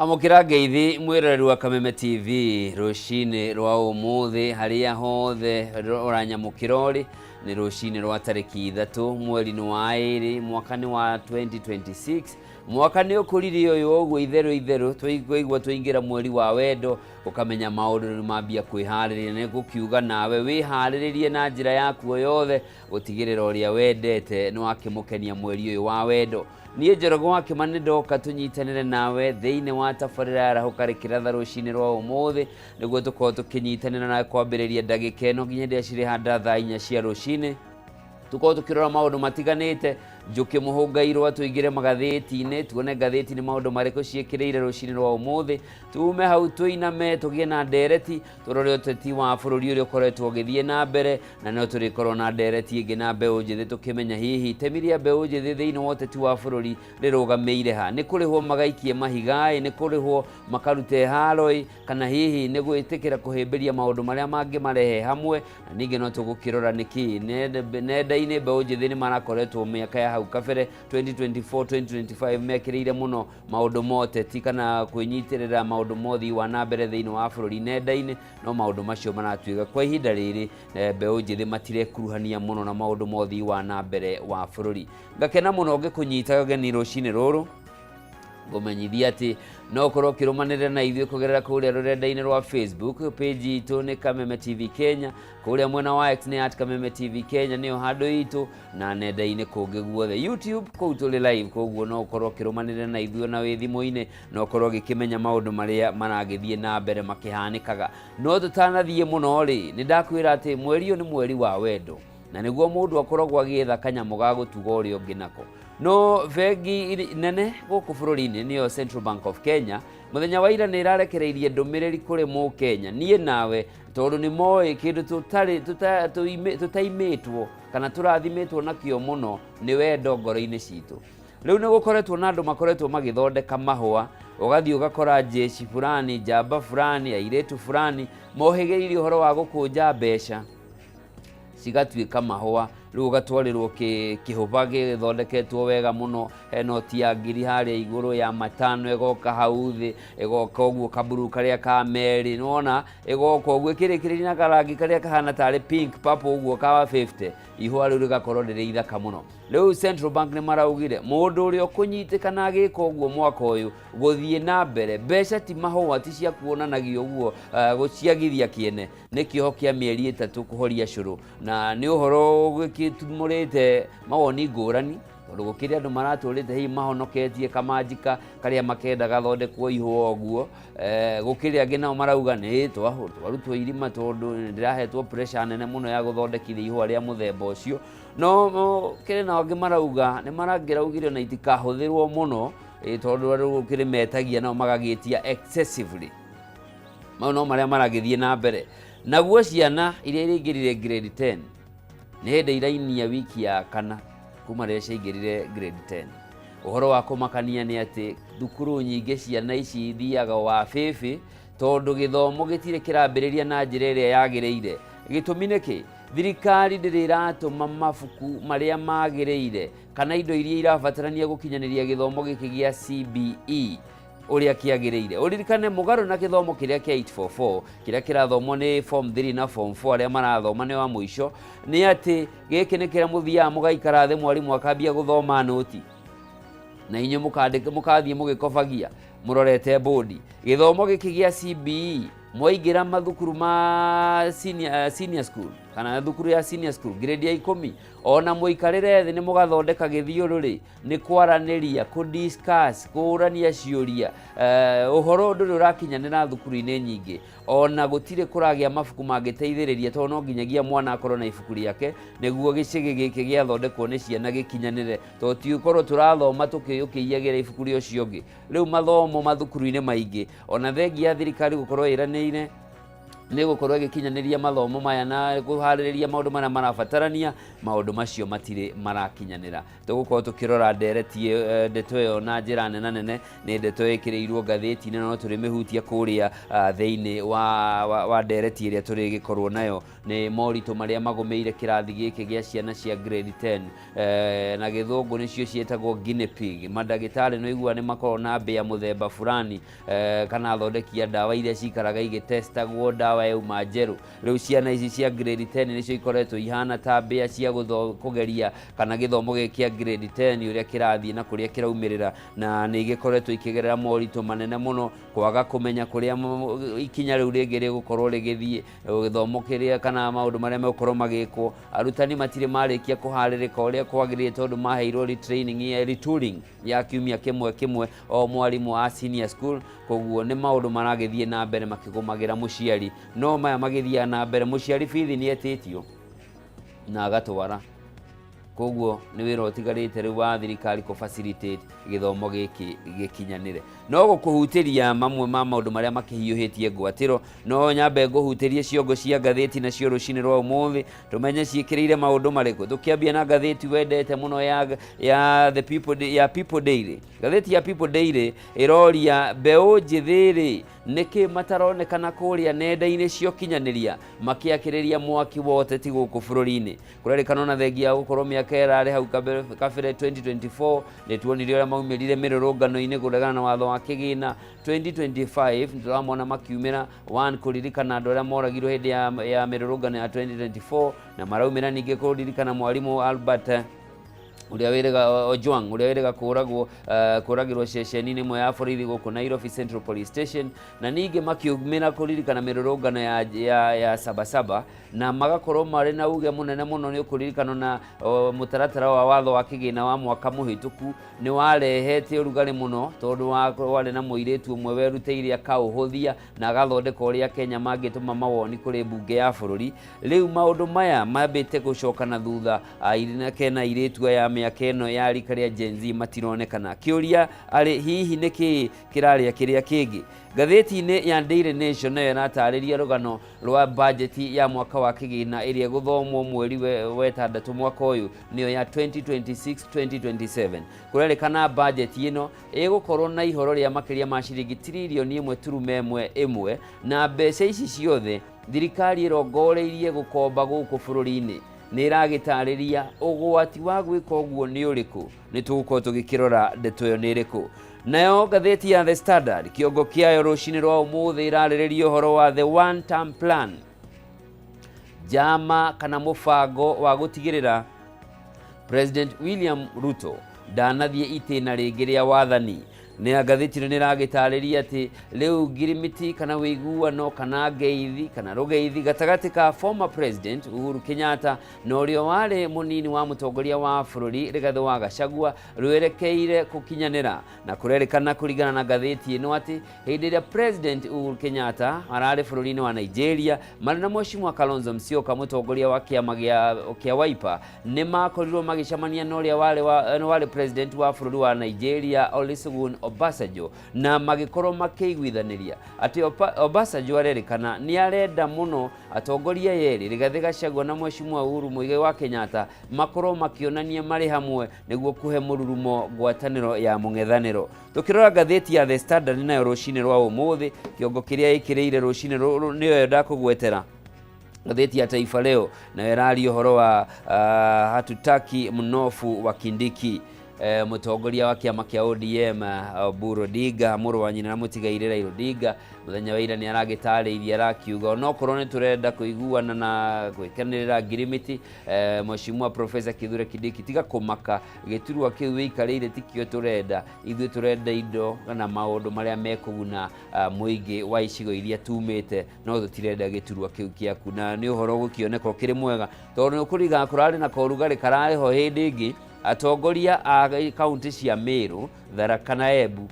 Amũkĩra ngeithi mwĩroreri wa Kameme TV rũcinĩ rwa ũmũthĩ harĩa hothe ũranyamũkĩra ũrĩ nĩ rũcinĩ rwa tarĩki 3 mweri-inĩ wa 2 mwaka nĩ wa 2026. Mwaka nĩ ũkũrire ũyũ ũguo itherũ itherũ twaigua twaingĩra mweri wa wendo ũkamenya maũndũ nĩ mambia kwĩharĩrĩria. Nĩ gũkiuga nawe wĩharĩrĩrie na njĩra yaku o yothe gũtigĩrĩra ũrĩa wendete nĩ wakĩmũkenia mweri ũyũ wa wendo. Niĩ Njoroge wa Kĩmani ndoka tũnyitanĩre nawe thĩinĩ wa tabarĩra ya Arahũka Rĩkĩratha rũcinĩ rwa ũmũthĩ nĩguo tũkorwo tũkĩnyitanĩra nawe kwambĩrĩria ndagĩka ĩno nginya hĩndĩ ĩrĩa cirĩhanda thaa 4 cia rũcinĩ. Tũkorwo tũkĩrora maũndũ matiganĩte, Njũkĩ Mũhũngairwa, tũingĩre magathĩti-inĩ tuone ngathĩti nĩ maũndũ marĩkũ ciĩkĩrĩire rũcinĩ rwa ũmũthĩ, tume hau tũiname tũgĩe na ndereti, tũrore ũteti wa bũrũri ũrĩa ũkoretwo ũgĩthiĩ na mbere, na no tũrĩkorwo na ndereti ĩngĩ na mbeũ njĩthĩ tũkĩmenya hihi itemi rĩa mbeũ njĩthĩ thĩinĩ wa ũteti wa bũrũri rĩrũgamĩire ha. Nĩ kũrĩhwo magaikie mahiga-ĩ, nĩ kũrĩhwo makarute haro-ĩ, kana hihi nĩ gwĩtĩkĩra kũhĩmbĩria maũndũ marĩa mangĩmarehe hamwe. Na ningĩ no tũgũkĩrora nĩkĩ nenda-inĩ mbeũ njĩthĩ nĩ marakoretwo mĩaka ya hau kabere 2024 2025 mekĩrĩire mũno maũndũ ma ũteti kana kwĩnyitĩrĩra maũndũ ma ũthii wa na mbere thĩinĩ wa bũrũri nenda-inĩ, no maũndũ macio maratuĩka kwa ihinda rĩrĩ mbeũ njĩthĩ matirekuruhania mũno na maũndũ ma ũthii wa na mbere wa bũrũri. Ngakena mũno ngĩkũnyita ũgeni rũcinĩ rũrũ, ngũmenyithia atĩ no ũkorwo ũkĩrũmanĩrĩra na ithuĩ kũgerera kũrĩa rũrenda-inĩ rwa Facebook, page itũ nĩ Kameme TV Kenya, kũrĩa mwena wa X nĩ at Kameme TV Kenya nĩyo handũ itũ, na nenda-inĩ kũngĩ guothe YouTube kũu tũrĩ live, koguo no ũkorwo ũkĩrũmanĩrĩra na ithuĩ na wĩ thimũ-inĩ na ũkorwo ũgĩkĩmenya maũndũ marĩa maragĩthiĩ na mbere makĩhanĩkaga. No tũtanathiĩ mũno rĩ, nĩ ndakwĩra atĩ mweri ũyũ nĩ mweri wa wendo, na nĩguo mũndũ akoragwo agĩetha kanyamũ ga gũtuga ũrĩa ũngĩ nako. No bengi nene gũkũ bũrũri-inĩ nĩyo Central Bank of Kenya mũthenya wa ira nĩ ĩrarekereirie ndũmĩrĩri kũrĩ mũkenya niĩ nawe, tondũ nĩ moĩ kĩndũ tũtarĩ tũtaimĩtwo kana tũrathimĩtwo nakĩo mũno nĩ wendo ngoro-inĩ citũ. Rĩu nĩ gũkoretwo na andũ makoretwo magĩthondeka mahũa, ũgathiĩ ũgakora jeshi fulani, njamba fulani, airĩtu fulani mohĩgĩrĩire ũhoro wa gũkũnja mbeca cigatuĩka mahũa. Rĩu ũgatwarĩrwo kĩhũba gĩthondeketwo wega mũno, he noti ya ngiri harĩa igũrũ, ya matano ĩgoka hau thĩ, ĩgoka ũguo kaburu karĩa ka merĩ, nĩwona ĩgoka ũguo ĩkĩrĩkĩrĩria na karangi karĩa kahana tarĩ pink purple ũguo ka 50, ihũa rĩu rĩgakorwo rĩrĩ ithaka mũno. Rĩu Central Bank nĩ maraugire mũndũ ũrĩa ũkũnyitĩkana agĩka ũguo mwaka ũyũ gũthiĩ na mbere, mbeca ti mahũa, ti cia kuonanagia ũguo, gũciagithia kĩene, nĩ kĩoho kĩa mĩeri 3 kũhoria cũrũ. Na nĩ ũhoro ũgĩkĩtumũrĩte mawoni ngũrani, tondũ gũkĩrĩ andũ maratũrĩte hihi mahonoketie kamanjika karĩa makenda gathondekwo ihũa ũguo. Gũkĩrĩ angĩ nao marauga nĩ twarutwo irima tondũ ndĩrahetwo pressure nene mũno ya gũthondekithia ihũa rĩa mũthemba ũcio. No kĩrĩ nao angĩ marauga nĩ marangĩraugire ona itikahũthĩrwo mũno, tondũ rĩu gũkĩrĩ metagia nao magagĩtia excessively. Mau no marĩa maragĩthiĩ na mbere. Naguo ciana iria iraingĩrire grade 10 nĩ hĩndĩ irainia wiki ya kana kuma rĩrĩa ciaingĩrire grade 10. Ũhoro wa kũmakania nĩ atĩ thukuru nyingĩ ciana ici ithiaga wa bĩbĩ tondũ gĩthomo gĩtirĩ kĩrambĩrĩria na njĩra ĩrĩa yagĩrĩire. Gĩtũmi nĩ kĩ? Thirikari ndĩrĩ ĩratũma mabuku marĩa magĩrĩire kana indo iria irabatarania gũkinyanĩria gĩthomo gĩkĩ gĩa CBE ũrĩa kĩagĩrĩire. Ũririkane mũgarũ na gĩthomo kĩrĩa kĩa 844 kĩrĩa kĩrathomwo nĩ form 3 na form 4 arĩa marathoma nĩ wa mũico, nĩ atĩ gĩkĩ nĩ kĩrĩa mũthiaga mũgaikara thĩ mwarimũ akambia gũthoma noti na inyuĩ mũkathiĩ mũgĩkobagia mũrorete bodi. Gĩthomo gĩkĩ gĩa CBE mwaingĩra mathukuru ma senior school kana thukuru ya senior school grade ya 10, ona mũikarĩre thĩ nĩ mũgathondeka gĩthiũrũrĩ, nĩ kwaranĩria, kũ discuss, kũũrania ciũria. Ũhoro ndũrĩ ũrakinyanĩra thukuru-inĩ nyingĩ, ona gũtirĩ kũragĩa mabuku mangĩteithĩrĩria, tondũ no nginyagia mwana akorwo na ibuku rĩake nĩguo gĩcĩgĩ gĩkĩ gĩathondekwo nĩ ciana gĩkinyanĩre, tondũ ti ũkorwo tũrathoma tũkĩyũkĩiyagĩra ibuku rĩa ũcio ũngĩ. Rĩu mathomo mathukuru-inĩ maingĩ, ona thengia ya thirikari gũkorwo ĩranĩire Nĩ gũkorwo ĩgĩkinyanĩria mathomo maya na kũharĩrĩria maũndũ marĩa marabatarania, maũndũ macio matirĩ marakinyanĩra. Tũgũkorwo tũkĩrora ndereti ndeto ĩyo na njĩra nena nene. Nĩ ndeto ĩkĩrĩirwo ngathĩti-inĩ, no tũrĩmĩhutia kũrĩa thĩinĩ wa ndereti ĩrĩa tũrĩgĩkorwo nayo. Nĩ moritũ marĩa magũmĩire kĩrathi gĩkĩ gĩa ciana cia grade 10, na Gĩthũngũ nĩcio ciĩtagwo guinea pig. Mandagĩtarĩ nĩ ũiguaga nĩ makoragwo na mbĩa mũthemba fulani, kana athondeki a ndawa iria cikaraga igĩtestagwo ndawa yauma njerũ. Rĩu ciana ici cia grade 10 nĩcio ikoretwo ihana ta mbĩa cia kũgeria kana gĩthomo gĩkĩ kĩa grade 10 ũrĩa kĩrathiĩ na kũrĩa kĩraumĩrĩra, na nĩ igĩkoretwo ikĩgerera moritũ manene mũno, kwaga kũmenya kũrĩa ikinya rĩu rĩngĩ rĩgũkorwo rĩgĩthiĩ, gĩthomo kĩrĩa kana maũndũ marĩa megũkorwo magĩkwo. Arutani matirĩ marĩkia kũharĩrĩka ũrĩa kwagĩrĩire, tondũ maheirwo retraining ya retooling ya kiumia kĩmwe kĩmwe o mwarimũ wa senior school. Koguo nĩ maũndũ maragĩthiĩ na mbere makĩgũmagĩra mũciari. No maya magĩthiaga na mbere, mũciari bithi nĩ etĩtio na agatwara. Koguo nĩ wĩra ũtigarĩte rĩu wa thirikari kũ facilitate gĩthomo gĩkĩ gĩkinyanĩre. No gũkũhutĩria mamwe ma maũndũ marĩa makĩhiũhĩtie ngwatĩro, no nyambe ngũhutĩrie ciongo cia ngathĩti nacio rũcinĩ rwa ũmũthĩ, tũmenye ciĩkĩrĩire maũndũ marĩkũ. Tũkĩambia na ngathĩti wendete mũno ya The People, ya People Daily. Ngathĩti ya People Daily ĩroria mbeũ njĩthĩ rĩ, nĩkĩ mataronekana kũrĩa nenda-inĩ cia ũkinyanĩria makĩakĩrĩria mwaki wa ũteti gũkũ bũrũri-inĩ? Kũrerĩkana ona thengia ya gũkorwo mĩaka ĩrarĩ hau kabere 2024 nĩ tuonire ũrĩa maumĩrire mĩrũrũngano-inĩ kũregana na watho wa kĩgĩna. 2025 nĩtũramona makiumĩra one kũririkana andũ arĩa moragirwo hĩndĩ ya mĩrũrũngano ya 2024, na maraumĩra ningĩ kũririkana mwarimũ Albert ũrĩa wĩrĩga Ojwang, ũrĩa wĩrĩga kũragwo, kũragĩrwo ceceni-inĩ ĩmwe ya borithi gũkũ Nairobi Central Police Station, na ningĩ makiumĩra kũririkana mĩrũrũngano ya Sabasaba, na magakorwo marĩ na uge mũnene mũno. Nĩ ũkũririkana na mũtaratara wa watho wa kĩgĩna wa mwaka mũhĩtũku nĩ warehete ũrugarĩ mũno, tondũ warĩ na mũirĩtu ũmwe werutĩire akaũhũthia na agathondeka ũrĩa Kenya mangĩtũma mawoni kũrĩ mbunge ya bũrũri. Rĩu maũndũ maya mambĩte gũcoka na thutha, kena airĩtu aya mĩaka ĩno ya rika rĩa Gen Z matironekana. Kĩũria arĩ, hihi nĩ kĩĩ kĩrarĩa kĩrĩa kĩngĩ? Ngathĩti-inĩ ya Daily Nation nayo ĩratarĩria rũgano rwa bajeti ya mwaka wa kĩgĩna ĩrĩa ĩgũthomwo mweri wetandatũ mwaka ũyũ, nĩyo ya 2026-2027. Kũrerĩkana bajeti ĩno ĩgũkorwo na ihoro rĩa makĩria ma ciringi tiririoni 1.11, na mbeca ici ciothe thirikari ĩrongoreirie gũkomba gũkũ bũrũri-inĩ. Nĩ ĩragĩtarĩria ũgwati wa gwĩka ũguo nĩ ũrĩkũ. Nĩ tũgũkorwo tũgĩkĩrora ndeto ĩyo nĩ ĩrĩkũ. Nayo ngathĩti ya The Standard, kĩongo kĩayo rũcinĩ rwa ũmũthĩ ĩrarĩrĩria ũhoro wa the one term plan, njama kana mũbango wa gũtigĩrĩra President William Ruto ndanathiĩ itĩna rĩngĩ rĩa wathani. Nĩ ngathĩti ĩno nĩ ĩragĩtarĩria atĩ rĩu ngirimiti kana wĩiguano kana ngeithi kana rũgeithi gatagatĩ ka former President Uhuru Kenyatta na ũrĩa warĩ mũnini wa mũtongoria wa bũrũri Rigathĩ wa Gachagua rwerekeire kũkinyanĩra. Na kũrerĩkana kũringana na ngathĩti ĩno atĩ hĩndĩ ĩrĩa President Uhuru Kenyatta ararĩ bũrũri-inĩ wa Nigeria marĩ na Mheshimiwa Kalonzo Musyoka, mũtongoria wa kĩama kĩa Wiper, nĩ makorirwo magĩcemania na ũrĩa warĩ president wa bũrũri wa Nigeria Olusegun Obasanjo, na magĩkorwo makĩiguithanĩria atĩ Obasanjo arerĩkana nĩ arenda mũno atongoria erĩ, Rigathĩ Gachagua na Mheshimiwa Uhuru Muigai wa Kenyatta, makorwo makĩonania marĩ hamwe nĩguo kũhe mũrurumo ngwatanĩro ya mũng'ethanĩro. Tũkĩrora ngathĩti ya The Standard nayo rũcinĩ rwa ũmũthĩ, kĩongo kĩrĩa ĩkĩrĩire rũcinĩ rũrũ nĩyo ndakũgwetera. Ngathĩti ya Taifa Leo nayo ĩraria ũhoro wa hatutaki mnofu wa Kindiki. Mũtongoria wa kĩama kĩa ODM Oburu Odinga, mũrũ wa nyina na mũtigairĩ Raila Odinga, mũthenya wa ira nĩ aragĩtarĩirie, arakiuga onokorwo nĩ tũrenda kũiguana na gwĩkanĩrĩra ngirimiti, Mheshimiwa Professor Kithure Kindiki, tiga kũmaka, gĩturwa kĩu wĩikarĩire tikĩo tũrenda. Ithuĩ tũrenda indo na maũndũ marĩa mekũguna mũingĩ wa icigo iria tumĩte, no tũtirenda gĩturwa kĩu kĩaku. Na nĩ ũhoro ũgũkĩoneka ũkĩrĩ mwega, tondũ nĩ ũkũringana kũrarĩ na korugarĩ kararĩ ho hĩndĩ ĩngĩ atongoria a kaunti cia Meru, Tharaka na Embu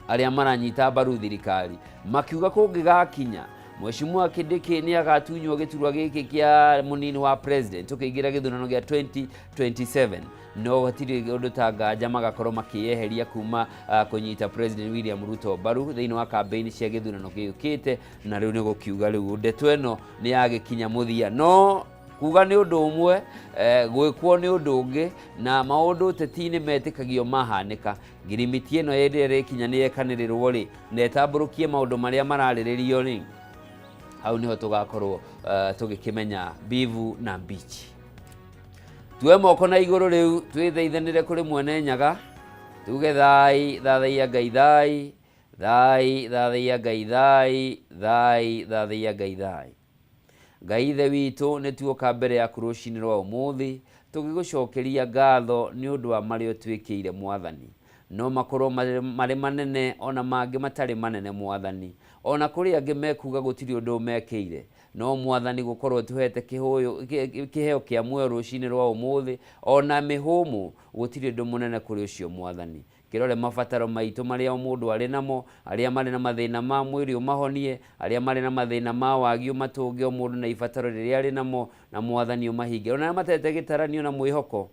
arĩa maranyita mbaru thirikari makiuga kũngĩgakinya Mheshimiwa Kindiki nĩ agatunywo gĩturwa gĩkĩ kĩa mũnini wa president tũkĩingĩra gĩthurano gĩa 2027. No hatirĩ ũndũ ta nganja magakorwo makĩyeheria kuma kũnyita President William Ruto mbaru thĩinĩ wa campaign cia gĩthurano gĩũkĩte. Na rĩu nĩ gũkiuga rĩu ndeto ĩno nĩ yagĩkinya mũthia, no kuga nĩ ũndũ ũmwe, gwĩkwo nĩ ũndũ ũngĩ, na maũndũ ũteti-inĩ metĩkagio mahanĩka. Ngirimiti ĩno ĩrĩa ĩrĩkinya nĩ yekanĩrĩrwo rĩ, na ĩtambũrũkie maũndũ marĩa mararĩrĩrio rĩ, hau nĩho tũgakorwo tũgĩkĩmenya mbivu na mbichi. Tuoe moko na igũrũ rĩu twĩthaithanĩre kũrĩ mwene Nyaga, tuge thai thathaiya Ngai thai, thai thathaiya Ngai thai, thai thathaiya Ngai thai. Ngai Ithe witũ, nĩ tuoka mbere yaku rũcinĩ rwa ũmũthĩ tũgĩgũcokeria ngatho nĩ ũndũ wa marĩa ũtwĩkĩire Mwathani. No makorwo marĩ manene ona mangĩ matarĩ manene Mwathani. Ona kũrĩ angĩ mekuga gũtirĩ ũndũ ũmekĩire, no Mwathani gũkorwo ũtũhete kĩheo kĩa muoyo rũcinĩ rwa ũmũthĩ ona mĩhũmũ, gũtirĩ ũndũ mũnene kũrĩ ũcio Mwathani. Kĩrore mabataro maitũ marĩa o mũndũ arĩ namo, arĩa marĩ na mathĩna ma mwĩrĩ ũmahonie, arĩa marĩ na mathĩna ma wagi ũmatũnge o mũndũ na ibataro rĩrĩa arĩ namo, na Mwathani ũmahinge. Ona arĩa matete gĩtaranio na mwĩhoko,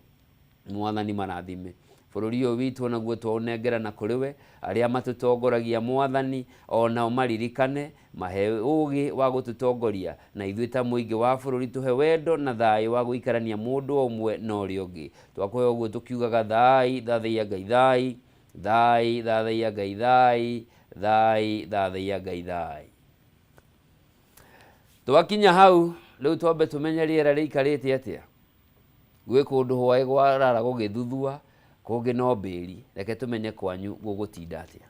Mwathani marathime. Bũrũri ũyũ witũ onaguo twaũnengera na kũrĩ we, arĩa matũtongoragia Mwathani onao maririkane, mahe ũũgĩ wa gũtũtongoria, na ithuĩ ta mũingĩ wa bũrũri tũhe wendo na thayũ wa gũikarania mũndũ o ũmwe na ũrĩa ũngĩ. Twakũhe ũguo tũkiugaga thai thathaiya Ngai thai, thai thathaiya Ngai thai, thai thathaiya Ngai thai. Twakinya hau rĩu twambe tũmenye rĩera rĩikarĩte atĩa. Gwĩ kũndũ hwaĩ kwarara gũgĩthuthua, kũngĩ no mbĩri. Reke tũmenye kwanyu gũgũtinda atĩa.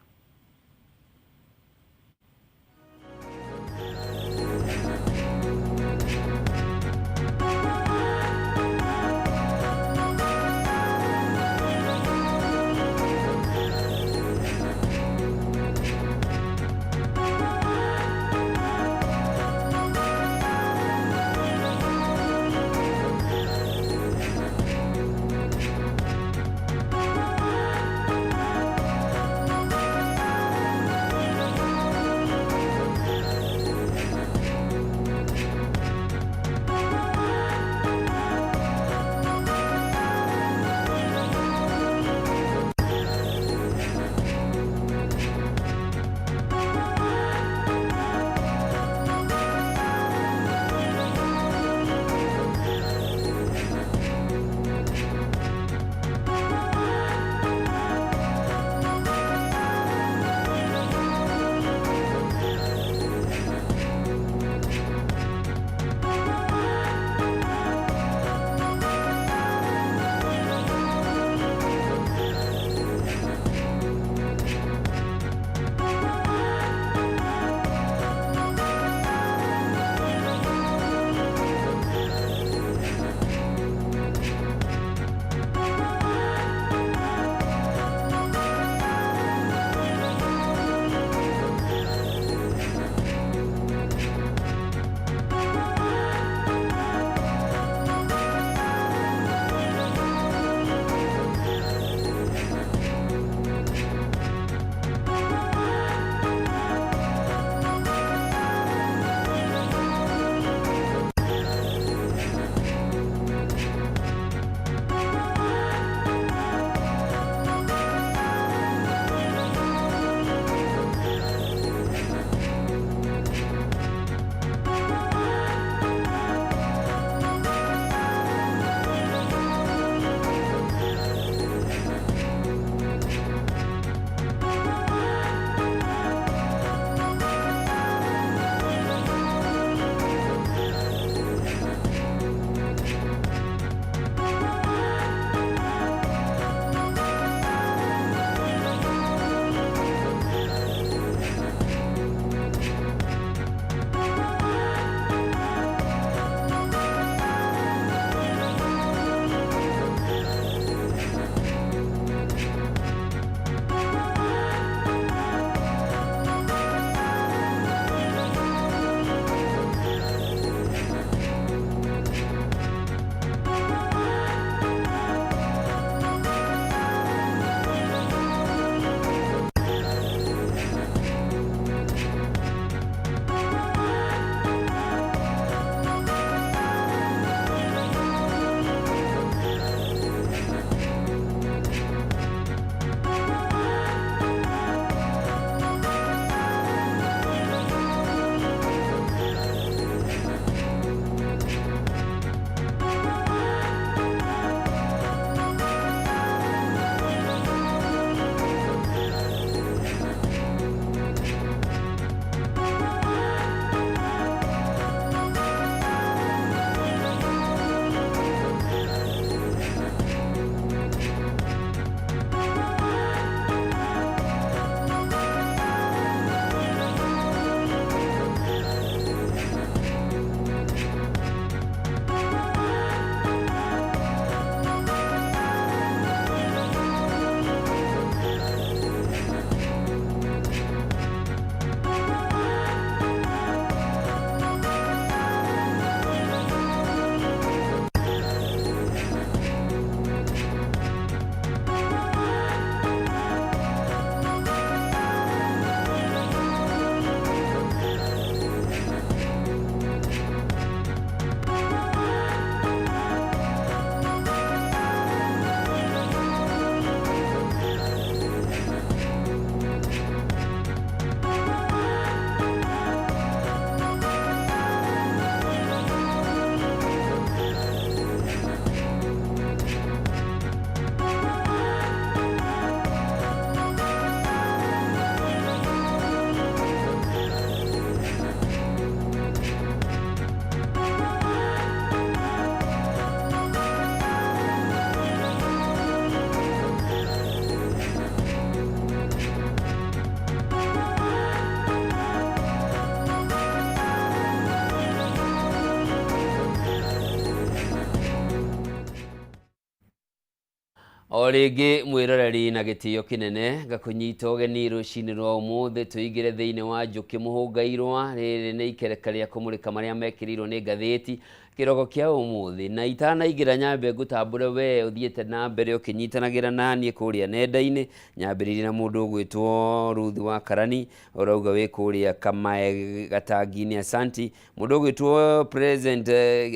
O rĩngĩ mwĩroreri na gĩtĩo kĩnene ngakũnyita ũgeni rũcinĩ rwa ũmũthĩ tũingĩre thĩinĩ wa njũkĩ mũhũngairwa. Rĩrĩ nĩ ikereka rĩa kũmũrĩka marĩa mekĩrĩirwo nĩ ngathĩti kĩroko kĩa ũmũthĩ, na itanaingĩra nyambe ngũtambũre we ũthiĩte na mbere ũkĩnyitanagĩra naniĩ kũrĩa nenda-inĩ. Nyambĩrĩirie na mũndũ ũgwĩtwo Ruth wa Karani, ũrauga wĩ kũrĩa Kamae Gatangi-inĩ, asanti. Mũndũ ũgwĩtwo Present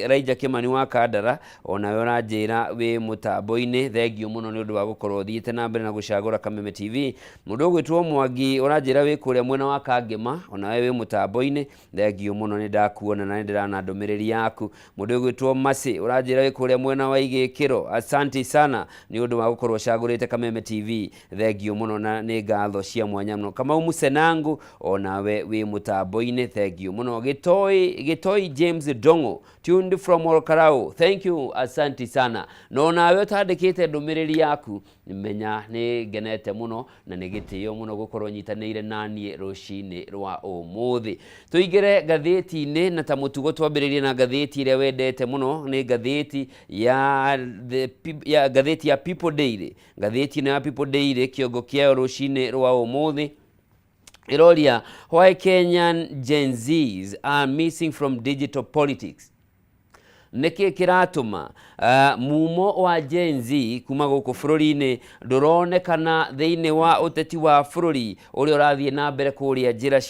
Raija Kĩmani wa Kandara, onawe ũranjĩra wĩ mũtambo-inĩ, thengio mũno nĩ ũndũ wa gũkorwo ũthiĩte na mbere na gũcagũra Kameme TV. Mũndũ ũgwĩtwo Mwangi ũranjĩra wĩ kũrĩa mwena wa Kangema, onawe wĩ mũtambo-inĩ, thengio mũno, nĩ ndakuona na nĩ ndĩrona ndũmĩrĩri yaku. Mũndũ ũgwĩtwo Mercy ũranjĩra wĩ kũrĩa mwena wa Igĩkĩro, asanti sana nĩ ũndũ wa gũkorwo ũcagũrĩte Kameme TV, thengio mũno na nĩ ngatho cia mwanya mũno. Kamau Musenangu onawe wĩ mũtambo-inĩ, thengio mũno. Gĩtoi Gĩtoi James Ndong'o tuned from Olkarau, thank you, asanti sana. Na onawe ũtandĩkĩte ndũmĩrĩri yaku, menya nĩ ngenete mũno na nĩ gĩtĩo mũno gũkorwo nyitanĩire naniĩ rũcinĩ rwa ũmũthĩ. Tũingĩre ngathĩti-inĩ, na ta mũtugo twambĩrĩrie na ngathĩti ĩrĩa wendete mũno, nĩ ngathĩti ya the, ya ngathĩti ya People Daily. Ngathĩti ĩno ya People Daily kĩongo kĩayo rũcinĩ rwa ũmũthĩ ĩroria, why Kenyan Gen Zs are missing from digital politics. Nĩkĩ kĩratũma mumo wa Gen Z kuma gũkũ bũrũri-inĩ ndũronekana thĩinĩ wa ũteti wa bũrũri ũrĩa ũrathiĩ na mbere kũrĩa njĩra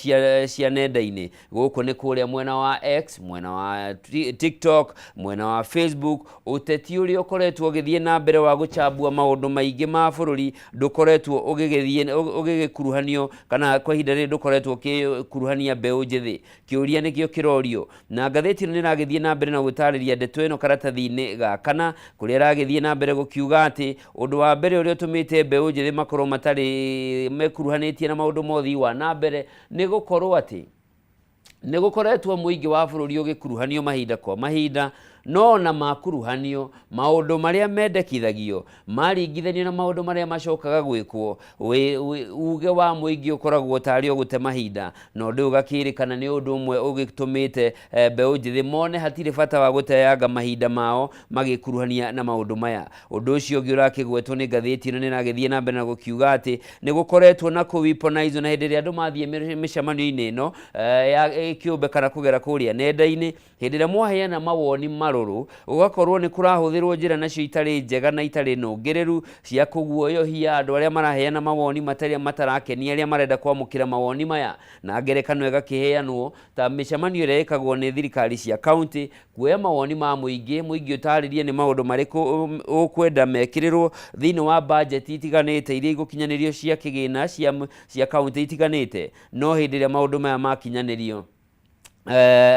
cia nenda-inĩ? Gũkũ nĩ kũrĩa mwena wa X, mwena wa TikTok, mwena wa Facebook. Ũteti ũrĩa ũkoretwo ũgĩthiĩ na mbere wa gũchambua maũndũ maingĩ ma bũrũri ndũkoretwo ũgĩgĩthiĩ ũgĩgĩkuruhanio, kana kwa ihinda rĩrĩ ndũkoretwo ũkĩkuruhania mbeũ njĩthĩ. Kĩũria nĩkĩo kĩrorio, na ngathĩti ĩno nĩ ĩragĩthiĩ na mbere na gũtarĩria ndeto ĩno karatathi-inĩ ga kana, kũrĩa ĩragĩthiĩ na mbere gũkiuga atĩ ũndũ wa mbere ũrĩa ũtũmĩte mbeũ njĩthĩ makorwo matarĩ mekuruhanĩtie na maũndũ ma ũthii wa na mbere nĩ gũkorwo atĩ nĩ gũkoretwo mũingĩ wa bũrũri ũgĩkuruhanio mahinda kwa mahinda, no ona makuruhanio maũndũ marĩa mendekithagio maringithanio na maũndũ marĩa macokaga gwĩkwo, uge wa mũingĩ ũkoragwo tarĩ o gũte mahinda, na ũndũ ũyũ ũgakĩrĩkana nĩ ũndũ ũmwe ũgĩtũmĩte mbeũ njĩthĩ mone hatirĩ bata wa gũteanga mahinda mao magĩkuruhania na maũndũ maya. Ũndũ ũcio ũngĩ ũrakĩgwetwo nĩ ngathĩti ĩno nĩ ĩragĩthiĩ na mbere na gũkiuga atĩ nĩ gũkoretwo na kũ-weaponize, na hĩndĩ ĩrĩa andũ mathiĩ mĩcemanio-inĩ ĩno ya kĩũmbe kana kũgera kũrĩa nenda-inĩ, hĩndĩ ĩrĩa mwaheana mawoni marũrũ, gũgakorwo nĩ kũrahũthĩrwo njĩra nacio itarĩ njega na itarĩ nũngĩrĩru cia kũguoyohia andũ arĩa maraheana mawoni matarĩ matarakenia arĩa marenda kwamũkĩra mawoni maya. Na ngerekano ĩgakĩheanwo ta mĩcemanio ĩrĩa ĩkagwo nĩ thirikari cia kaunti kuoya mawoni ma mũingĩ, mũingĩ ũtarĩrie nĩ maũndũ marĩkũ ũkwenda mekĩrĩrwo thĩinĩ wa bajeti itiganĩte iria igũkinyanĩrio cia kĩgĩna cia kaunti itiganĩte. No hĩndĩ ĩrĩa maũndũ maya makinyanĩrio,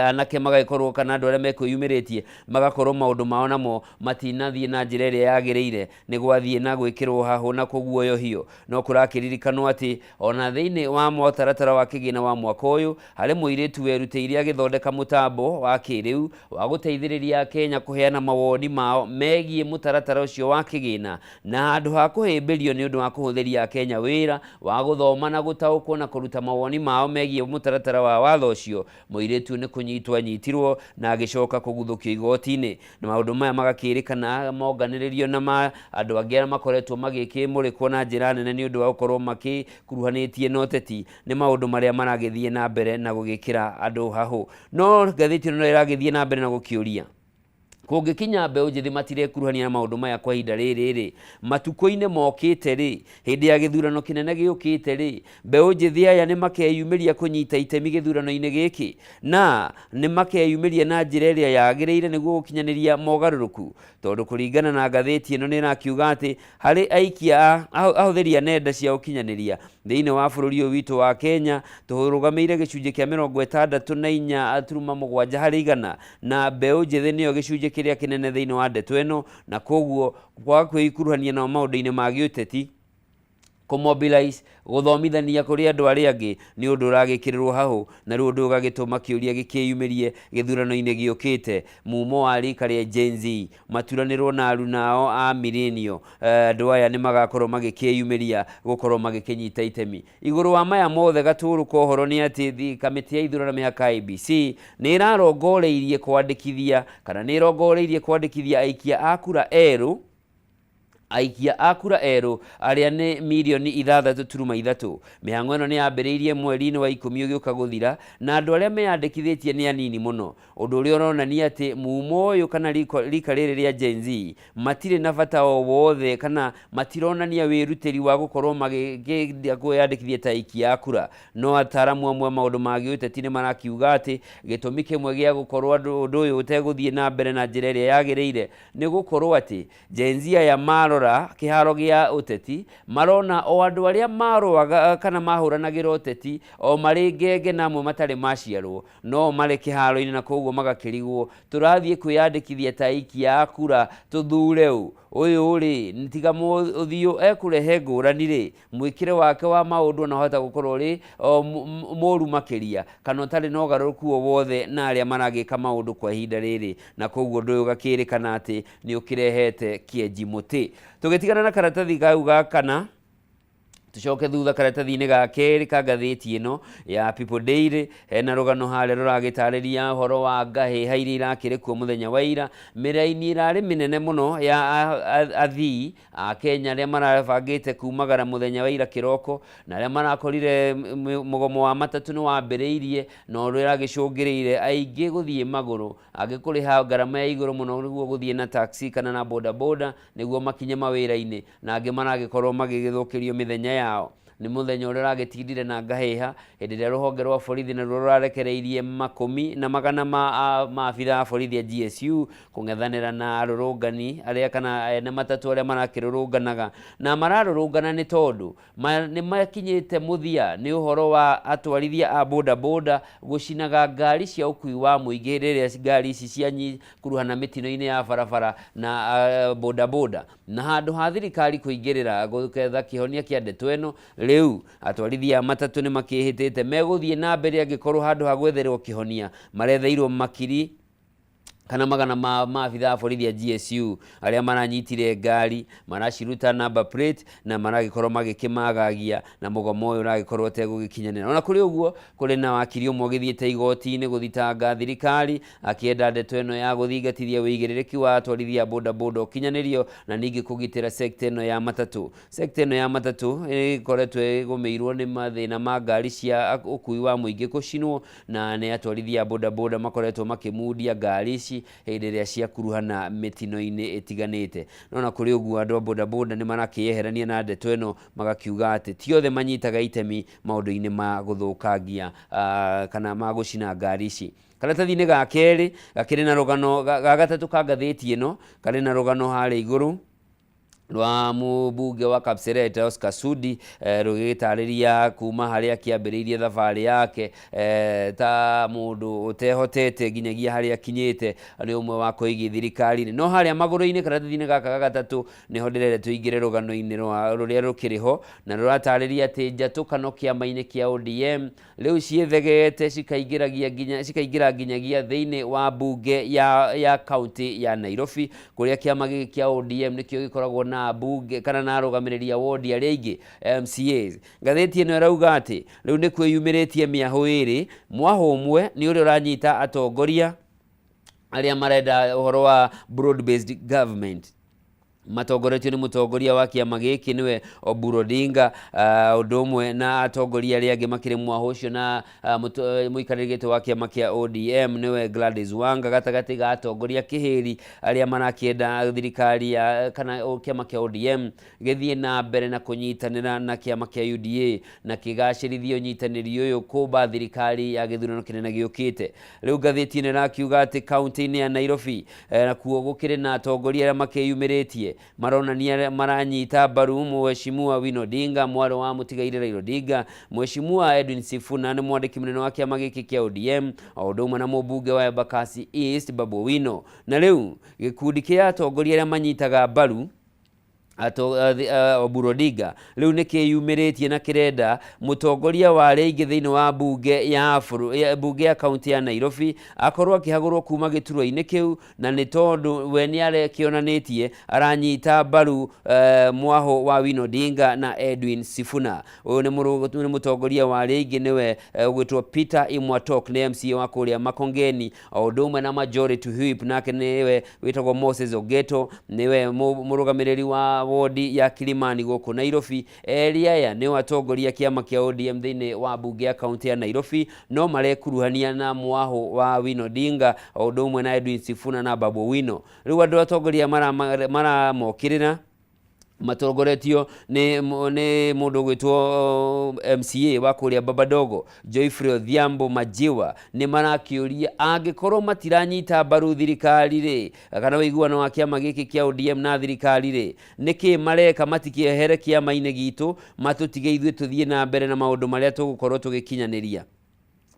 anake magagĩkorwo kana andũ arĩa mekwĩyumĩrĩtie magakorwo maũndũ mao namo matinathiĩ na njĩra ĩrĩa yagĩrĩire, nĩ gwathiĩ na gwĩkĩrwo hahũ na kũguoyohio. No kũrakĩririkanwo atĩ ona thĩinĩ wa mũtaratara wa kĩgĩna wa mwaka ũyũ, harĩ mũirĩtu werutĩire agĩthondeka mũtambo wa kĩrĩu wa gũteithĩrĩria Kenya kũheana mawoni mao megiĩ mũtaratara ũcio wa kĩgĩna, na handũ ha kũhĩmbĩrio nĩ ũndũ wa kũhũthĩria Akenya wĩra wa gũthoma na gũtaũkwo na kũruta mawoni mao megiĩ mũtaratara wa watho ũcio, mũirĩtu nĩ kũnyitwo anyitirwo na agĩcoka kũguthũkio igoti-inĩ. Na maũndũ maya magakĩrĩkana monganĩrĩrio na ma andũ angĩ arĩa makoretwo magĩkĩmũrĩkwo na njĩra nene nĩ ũndũ wa gũkorwo makĩkuruhanĩtie na ũteti, nĩ maũndũ marĩa maragĩthiĩ na mbere na gũgĩkĩra andũ hahũ. No ngathĩti ĩno no ĩragĩthiĩ na mbere na gũkĩũria, kũngĩkinya mbeũ njĩthĩ matirekuruhania na maũndũ maya kwa ihinda rĩrĩ rĩ, matukũ-inĩ mokĩte rĩ, hĩndĩ ya gĩthurano kĩnene gĩũkĩte rĩ, mbeũ njĩthĩ aya nĩ makeyumĩria kũnyita itemi gĩthurano-inĩ gĩkĩ, na nĩ makeyumĩria na njĩra ĩrĩa yagĩrĩire nĩguo gũkinyanĩria mogarũrũku? Tondũ kũringana na ngathĩti ĩno nĩ ĩrakiuga atĩ harĩ aikia ahũthĩri a nenda cia ũkinyanĩria thĩinĩ wa bũrũri ũyũ witũ wa Kenya, tũrũgamĩire gĩcunjĩ kĩa 64.7 harĩ igana, na mbeũ njĩthĩ nĩyo gĩcunjĩ kĩrĩa kĩnene thĩinĩ wa ndeto ĩno, na koguo kwaga kwĩikuruhania nao maũndũ-inĩ ma gĩũteti, kũmobilize, gũthomithania kũrĩ andũ arĩa angĩ nĩ ũndũ ũragĩkĩrĩrwo hahũ, na rĩu ũndũ ũgagĩtũma kĩũria gĩkĩyumĩrie gĩthurano-inĩ gĩũkĩte, mumo wa rika rĩa Gen Z maturanĩrwo na arunao a millennial, andũ aya nĩ magakorwo magĩkĩyumĩria gũkorwo magĩkĩnyita itemi. Igũrũ wa maya mothe, gatũrũ ka ũhoro nĩ atĩ kamĩtĩ ya ithurano mĩhaka IEBC nĩ ĩrarongoreirie kwandĩkithia kana nĩ ĩrongoreirie kwandĩkithia aikia a kura erũ. Aikia a kura erũ arĩa nĩ mirioni 6.3. Mĩhang'o ĩno nĩ yambĩrĩirie mweri-inĩ wa 10 ũgĩũka gũthira na andũ arĩa meyandĩkithĩtie nĩ anini mũno. Ũndũ ũrĩa ũronania atĩ mumo ũyũ kana rika rĩrĩ rĩa Gen Z matirĩ na bata o wothe kana matironania wĩrutĩri wa gũkorwo magĩkĩenda kwĩyandĩkithia ta aikia a kura. No ataaramu amwe a maũndũ ma gĩũteti nĩ marakiuga atĩ gĩtũmi kĩmwe gĩa gũkorwo ũndũ ũyũ ũtegũthiĩ na mbere na njĩra ĩrĩa yagĩrĩire nĩ gũkorwo atĩ Gen Z aya marora kĩharo gĩa ũteti marona o andũ arĩa marũaga kana mahũranagĩra ũteti o marĩ ngenge na amwe matarĩ maciarwo no marĩ kĩharo-inĩ na koguo magakĩrigwo tũrathiĩ kwĩyandĩkithia ta aikia a kura tũthure ũ? Ũyũ rĩ tiga ũthiũ ekũrehe ngũrani rĩ mwĩkĩre wake wa maũndũ ona wahota gũkorwo ũrĩ mũru makĩria kana ũtarĩ na ũgarũrũku o wothe na arĩa maragĩka maũndũ kwa ihinda rĩrĩ na koguo ũndũ ũyũ ũgakĩrĩkana atĩ nĩ ũkĩrehete kĩenji mũtĩ. Tũgĩtigana na karatathi kau ga kana tucoke thutha karatathi-inĩ ga kerĩ ka ngathĩti ĩno ya People Daily hena rũgano harĩa rũragĩtarĩria ũhoro wa ngahĩha iria irakĩrĩ kuo mũthenya wa ira. Mĩraini ĩrarĩ mĩnene mũno ya athii a Kenya arĩa marabangĩte kumagara mũthenya wa ira kĩroko na arĩa marakorire mũgomo wa matatũ nĩ wambĩrĩirie na ũrĩa ũragĩcũngĩrĩire aingĩ gũthiĩ magũrũ angĩ kũrĩha ngarama ya igũrũ mũno nĩguo gũthiĩ na taxi kana na boda boda nĩguo makinye mawĩra-inĩ na angĩ maragĩkorwo magĩgĩthũkĩrio mĩthenya yao. Nĩ mũthenya ũrĩa ũragĩtindire na ngahĩha hĩndĩ ĩrĩa rũhonge rwa borithi naruo rũrarekereirie makũmi na magana ma maabitha a borithi a GSU kũng'ethanĩra na arũrũngani arĩa kana ene matatũ arĩa marakĩrũrũnganaga na mararũrũngana nĩ tondũ nĩ makinyĩte mũthia nĩ ũhoro wa atwarithia a boda boda gũcinaga ngari cia ũkui wa mũingĩ hĩndĩ ĩrĩa ngari ici ciakuruhana mĩtino-inĩ ya barabara na boda boda na handũ ha thirikari kũingĩrĩra gwetha kĩhonia kĩa ndeto ĩno rĩu atwarithia a matatũ nĩ makĩhĩtĩte megũthiĩ na mbere angĩkorwo handũ ha gwetherwo kĩhonia maretheirwo makiri kana magana ma maabitha a borithi a GSU arĩa maranyitire ngari maraciruta number plate na maragĩkorwo magĩkĩmagagia na mũgomo ũyũ ũragĩkorwo ũtegũgĩkinyanĩra. Ona kũrĩ ũguo kũrĩ na wakiri ũmwe ũgĩthiĩte igoti-inĩ gũthitanga thirikari akĩenda ndeto ĩno ya gũthingatithia wĩigĩrĩrĩki wa atwarithia a boda boda ũkinyanĩrio na ningĩ kũgitĩra sekta ĩno ya matatũ. Sekta ĩno ya matatũ ĩkoretwo ĩgũmĩirwo nĩ mathĩna ma ngari cia ũkui wa mũingĩ gũcinwo na nĩ atwarithia a boda boda makoretwo makĩmundia ngari ici hĩndĩ ĩrĩa ciakuruhana mĩtino-inĩ ĩtiganĩte. No na kũrĩ ũguo andũ a boda boda nĩ marakĩyeherania na ndeto ĩno magakiuga atĩ ti othe manyitaga itemi maũndũ-inĩ ma gũthũkangia kana ma gũcina ngari ici. Karatathi-inĩ ga kerĩ gakĩrĩ na rũgano ga gatatũ ka ngathĩti ĩno karĩ na rũgano harĩa igũrũ rwa mũmbunge wa Kapseret Oscar Sudi rũgĩtarĩria kuma harĩa akĩambĩrĩirie thabarĩ yake ta mũndũ ũtehotete nginyagia harĩa akinyĩte nĩ ũmwe wa koigi thirikari-inĩ. No harĩa magũrũ-inĩ karatathi-inĩ gaka ga gatatũ nĩho ndĩrenda tũingĩre rũgano-inĩ rwa rũrĩa rũkĩrĩ ho na rũratarĩria atĩ njatũkano kĩama-inĩ kĩa ODM rĩu ciĩthegete cikaingĩra nginyagia thĩinĩ wa mbunge ya kaunti ya Nairobi kũrĩa kĩama gĩkĩ kĩa ODM nĩkĩo gĩkoragwo na mbunge kana na arũgamĩrĩri a wodi arĩa aingĩ MCAs. Ngathĩti ĩno ĩrauga atĩ rĩu nĩ kwĩyumĩrĩtie mĩahũ ĩrĩ, mwahũ ũmwe nĩ ũrĩa ũranyita atongoria arĩa marenda ũhoro wa broad based government matongoretio nĩ mũtongoria wa kĩama gĩkĩ nĩwe Oburu Odinga ũndũ ũmwe na atongoria arĩa angĩ makĩrĩ mwahũ ũcio na mũikarĩri gĩtĩ wa kĩama kĩa ODM nĩwe Gladys Wanga gatagatĩ ga atongoria kĩhĩri arĩa marakĩenda thirikari ya kana kĩama kĩa ODM gĩthiĩ na mbere na kũnyitanĩra na kĩama kĩa UDA na kĩgacĩrithie ũnyitanĩri ũyũ kũmba thirikari ya gĩthurano kĩnene gĩũkĩte. Rĩu ngathĩti ĩno ĩrakiuga atĩ kaunti-inĩ ya Nairobi nakuo gũkĩrĩ na atongoria arĩa makĩyumĩrĩtie maronania maranyita mbaru Mheshimiwa Winnie Odinga mwarĩ wa mũtigairĩ Raila Odinga, Mheshimiwa Edwin Sifuna nĩ mwandĩki mũnene wa kĩama gĩkĩ kĩa ODM o ũndũ ũmwe na mũmbunge wa Embakasi East Babu Owino. Na rĩu gĩkundi kĩa atongoria arĩa manyitaga mbaru Oburu Odinga rĩu nĩ kĩyumĩrĩtie na kĩrenda mũtongoria wa arĩa aingĩ thĩinĩ wa mbunge ya mbunge ya kaunti ya Nairobi akorwo akĩhagũrwo kuma gĩturwa-inĩ kĩu na nĩ tondũ we nĩ arekĩonanĩtie aranyita mbaru mwahũ wa Winnie Odinga na Edwin Sifuna. Ũyũ nĩ mũtongoria wa arĩa aingĩ nĩwe ũgwĩtwo Peter Imwatok nĩ MCA wa kũrĩa Makongeni o ũndũ ũmwe na majority whip nake nĩwe wĩtagwo Moses Ogeto nĩwe mũrũgamĩrĩri wa Wodi ya Kilimani gũkũ Nairobi. Erĩ aya nĩo atongoria a kĩama kĩa ODM thĩinĩ wa mbunge ya kaunti ya Nairobi, no marekuruhania na mwahũ wa Winnie Odinga o ũndũ ũmwe na Edwin Sifuna na Babu Owino. Rĩu andũ atongoria maramokĩrĩra matongoretio nĩ nĩ mũndũ ũgwĩtwo MCA wa kũrĩa Babadogo, Geoffrey Odhiambo Majiwa, nĩ marakĩũria angĩkorwo matiranyita mbaru thirikari rĩ, kana ũiguano wa kĩama gĩkĩ kĩa ODM na thirikari rĩ, nĩkĩ mareka matikĩehere kĩama-inĩ gitũ, matũtige ithuĩ tũthiĩ na mbere na maũndũ marĩa tũgũkorwo tũgĩkinyanĩria.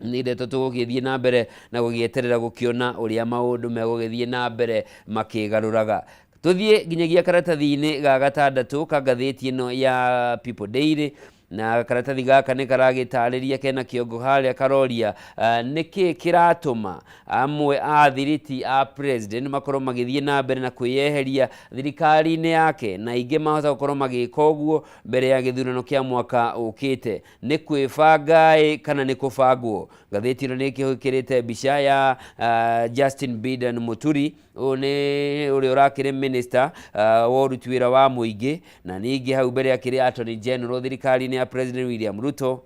Nĩ ndeto tũgũgĩthiĩ na mbere na gũgĩeterera gũkĩona ũrĩa maũndũ megũgĩthiĩ na mbere makĩgarũraga. Tũthiĩ nginyagia karatathi-inĩ ga gatandatũ ka ngathĩti ĩno ya People Daily, na karatathi gaka nĩ karagĩtarĩria kena kĩongo harĩa karoria nĩkĩ kĩratũma amwe a thiriti a president makorwo magĩthiĩ na mbere na kwĩyeheria thirikari-inĩ yake, na aingĩ mahota gũkorwo magĩka ũguo mbere ya gĩthurano kĩa mwaka ũkĩte. Nĩ kwĩbanga-ĩ kana nĩ kũbangwo? Ngathĩti ĩno nĩ ĩkĩhũkĩrĩte mbica ya Justin Bidan Muturi, ũyũ nĩ ũrĩa ũrakĩrĩ minister wa ũruti wĩra wa mũingĩ, na ningĩ hau mbere akĩrĩ Attorney General thirikari-inĩ ya President William Ruto,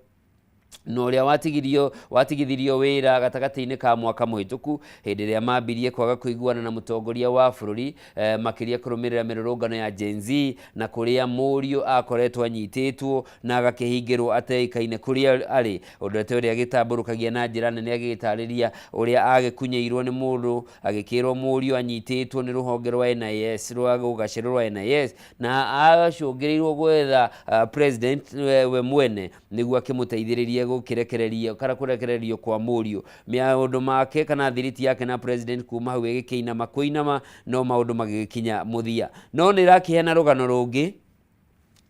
na ũrĩa watigirio watigithirio wĩra gatagatĩ-inĩ ka mwaka mũhĩtũku hĩndĩ ĩrĩa mambirie kwaga kũiguana na mũtongoria wa bũrũri, makĩria kũrũmĩrĩra mĩrũrũngano ya Gen Z na kũrĩa mũriũ akoretwo anyitĩtwo na agakĩhingĩrwo ateĩkaine kũrĩa arĩ. Ũndũ ũrĩa agĩtambũrũkagia na njĩra nene agĩgĩtarĩria ũrĩa agĩkunyĩirwo nĩ mũndũ agĩkĩrwo mũriũ anyitĩtwo nĩ rũhonge rwa NIS rwa gũgacĩrwo rwa NIS, na acũngĩrĩirwo gwetha president we mwene nĩguo akĩmũteithĩrĩrie gũkĩrekererio kana kũrekererio kwa mũriũ. Maũndũ make kana thiriti yake na president kuma hau ĩgĩkĩinama kũinama, no maũndũ magĩgĩkinya mũthia. No nĩ ĩrakĩheana rũgano rũngĩ.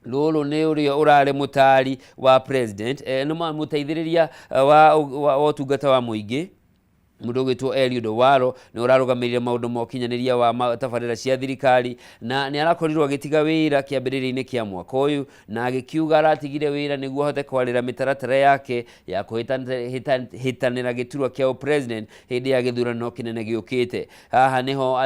Rũrũ nĩ ũrĩa ũrarĩ mũtaari wa president, nĩ mũteithĩrĩria wa ũtungata wa mũingĩ, mũndũ ũgwĩtwo Eliud Owalo, nĩ ũrarũgamĩrĩire maũndũ ma ũkinyanĩria wa tabarĩra cia thirikari, na nĩ arakorirwo agĩtiga wĩra kĩambĩrĩria-inĩ kĩa mwaka ũyũ, na agĩkiuga aratigire wĩra nĩguo ahote kwarĩra mĩtaratara yake ya kũhĩtanĩra gĩturwa kĩa president hĩndĩ ya gĩthurano kĩnene gĩũkĩte. Haha nĩho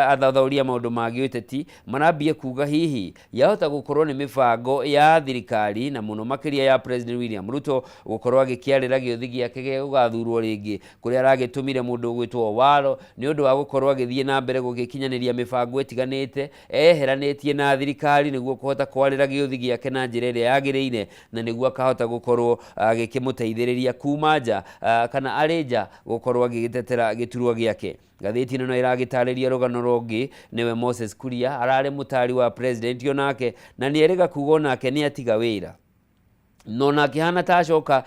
athathaũri a maũndũ ma gĩũteti marambia kuga hihi yahota gũkorwo nĩ mĩbango ya thirikari na mũno makĩria ya President William Ruto gũkorwo agĩkĩarĩra gĩũthi gĩake gĩa gũgathurwo rĩngĩ, kũrĩa aragĩtũmire mũndũ ũgwĩtwo Owalo nĩ ũndũ wa gũkorwo agĩthiĩ na mbere gũgĩkinyanĩria mĩbango ĩtiganĩte eyeheranĩtie na thirikari nĩguo kũhota kwarĩra gĩũthi gĩake na njĩra ĩrĩa yagĩrĩire, na nĩguo akahota gũkorwo agĩkĩmũteithĩrĩria kuma nja kana arĩ nja gũkorwo agĩgĩtetera gĩturwa gĩake. Ngathĩti ĩno no ĩragĩtarĩria rũgano rũngĩ, nĩwe Moses Kuria, ararĩ mũtari wa president onake, na nĩ erĩga kuga onake nĩ atiga wĩra. No na akĩhana ta acoka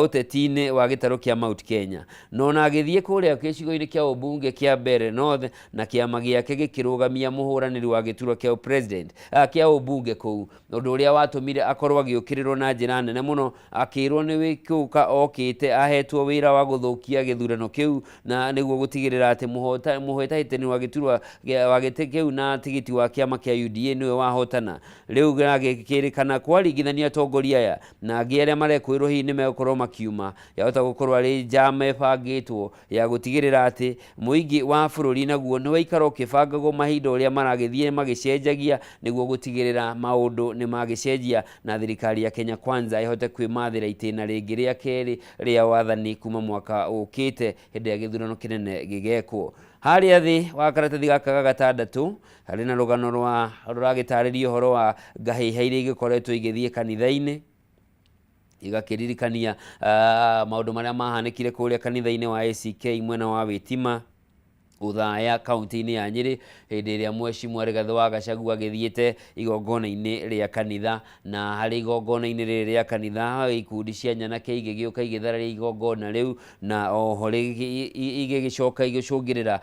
ũteti-inĩ wa gĩtarũ kĩa Mount Kenya. No na agĩthiĩ kũrĩa gĩcigo-inĩ kĩa ũmbunge kĩa Mbeere North na kĩama gĩake gĩkĩrũgamia mũhũranĩri wa gĩturwa kĩa president kĩa ũmbunge kũu, ũndũ ũrĩa watũmire akorwo agĩũkĩrĩrwo na njĩra nene mũno, akĩrwo nĩ gũka okĩte ahetwo wĩra wa gũthũkia gĩthurano kĩu na nĩguo gũtigĩrĩra atĩ mũhĩtahĩtani wa gĩturwa wa gĩtĩ kĩu na tigiti wa kĩama kĩa UDA nĩwe wahotana. Rĩu gĩkĩrĩkana kwaringithania atongoria aya na angĩ arĩa marekwĩrwo hihi nĩ megũkorwo makiuma, yahota gũkorwo arĩ njama ĩbangĩtwo ya gũtigĩrĩra atĩ mũingĩ wa bũrũri naguo nĩ waikara ũkĩbangagwo mahinda ũrĩa maragĩthiĩ magĩcenjagia nĩguo gũtigĩrĩra maũndũ nĩ magĩcenjia na thirikari ya Kenya Kwanza ĩhote kwĩmathĩra itĩna rĩngĩ rĩa kerĩ rĩa wathani kuma mwaka ũkĩte hĩndĩ ya gĩthurano kĩnene gĩgekwo. Harĩa thĩ wa karatathi gaka ga gatandatũ harĩ na rũgano rwa rũragĩtarĩria ũhoro wa ngahĩha iria igĩkoretwo igĩthiĩ kanitha-inĩ, igakĩririkania maũndũ marĩa mahanĩkire kũrĩa kanitha-inĩ wa ACK mwena wa Wĩtima Ũthaya kaunti-inĩ ya Nyĩrĩ hĩndĩ ĩrĩa Mheshimiwa Rigathĩ wa Gachagua agĩthiĩte igongona-inĩ rĩa kanitha. Na harĩ igongona-inĩ rĩrĩ rĩa kanitha, ikundi cia nyanake igĩgĩũka igĩthararia igongona rĩu, na oho igĩgĩcoka igĩcũngĩrĩra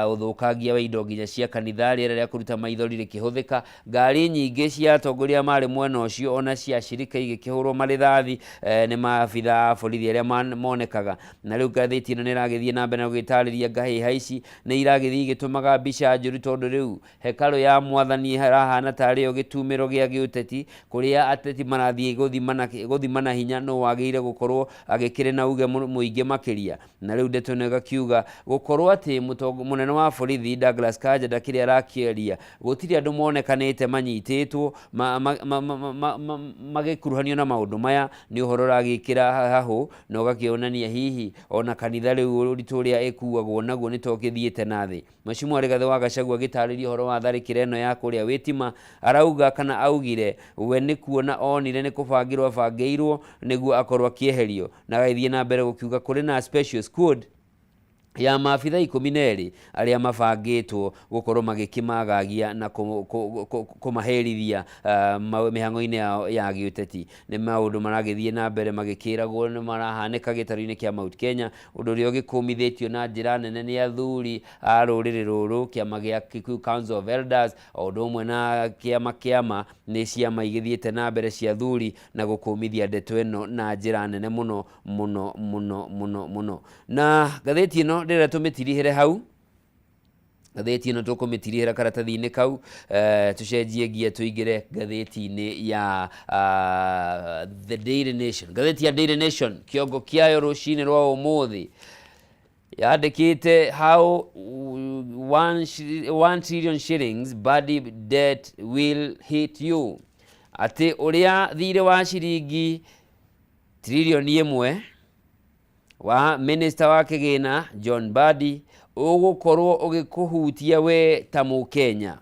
ũthũkangia wa indo nginya cia kanitha, rĩera rĩa kũruta maithori rĩkĩhũthĩka, ngari nyingĩ cia atongoria marĩ mwena ũcio ona cia ashirika igĩkĩhũrwo marĩthathi nĩ maabitha a borithi arĩa monekaga. Na rĩu ngathĩti ĩno nĩ ĩragĩthiĩ na mbere na gũgĩtarĩria ngahĩha ici. Nĩ iragĩthiĩ igĩtũmaga mbica njũru tondũ rĩu hekarũ ya mwathani ĩrahana tarĩ yo gĩtumĩro gĩa gĩũteti, kũrĩa ateti marathiĩ gũthimana hinya nũ wagĩrĩire gũkorwo agĩkĩrĩ na uge mũingĩ makĩria. Na rĩu ndeto ĩno ĩgakiuga gũkorwo atĩ mũnene wa borithi Douglas Kanja ndakĩrĩ arakĩaria, gũtirĩ andũ monekanĩte manyitĩtwo magĩkuruhanio na maũndũ maya, nĩ ũhoro ũragĩkĩra hahũ na ũgakĩonania hihi ona kanitha rĩu ũritũ ũrĩa ĩkuagwo naguo nĩ ta ũkĩthiĩte na thĩ. Mheshimiwa Rigathĩ wa Gachagua agĩtarĩria ũhoro wa tharĩkĩra ĩno ya kũrĩa Witima, arauga kana augire we nĩ kuona onire nĩ kũbangĩrwo abangĩirwo nĩguo akorwo akĩeherio, na agagĩthiĩ na mbere gũkiuga kũrĩ na special squad ya maabitha 12 arĩa mabangĩtwo gũkorwo magĩkĩmagagia na kũmaherithia mĩhang'o-inĩ yao ya gĩũteti. Nĩ maũndũ maragĩthiĩ na mbere magĩkĩragwo nĩ marahanĩka gĩtarũ-inĩ kĩa Mount Kenya, ũndũ ũrĩa ũgĩkũmithĩtio na njĩra nene nĩ athuri a rũrĩrĩ rũrũ, kĩama gĩa Kikuyu Council of Elders, o ũndũ ũmwe na kĩama kĩama nĩ ciama igĩthiĩte na mbere cia athuri na gũkũmithia ndeto ĩno na njĩra nene mũno mũno mũno mũno mũno. Na ngathĩti ĩno ndĩrenda tũmĩtirihĩre hau, ngathĩti ĩno tũkũmĩtirihĩra karatathi-inĩ kau, tũcenjie ngia tũingĩre ngathĩti-inĩ ya The Daily Nation. Ngathĩti ya Daily Nation kĩongo kĩayo rũcinĩ rwa ũmũthĩ yandĩkĩte how 1 trillion shillings bad debt will hit you, atĩ ũrĩa thirĩ wa ciringi trilioni 1 wa minista wa kĩgĩna John Mbadi ũgũkorwo ũgĩkũhutia we ta mũkenya.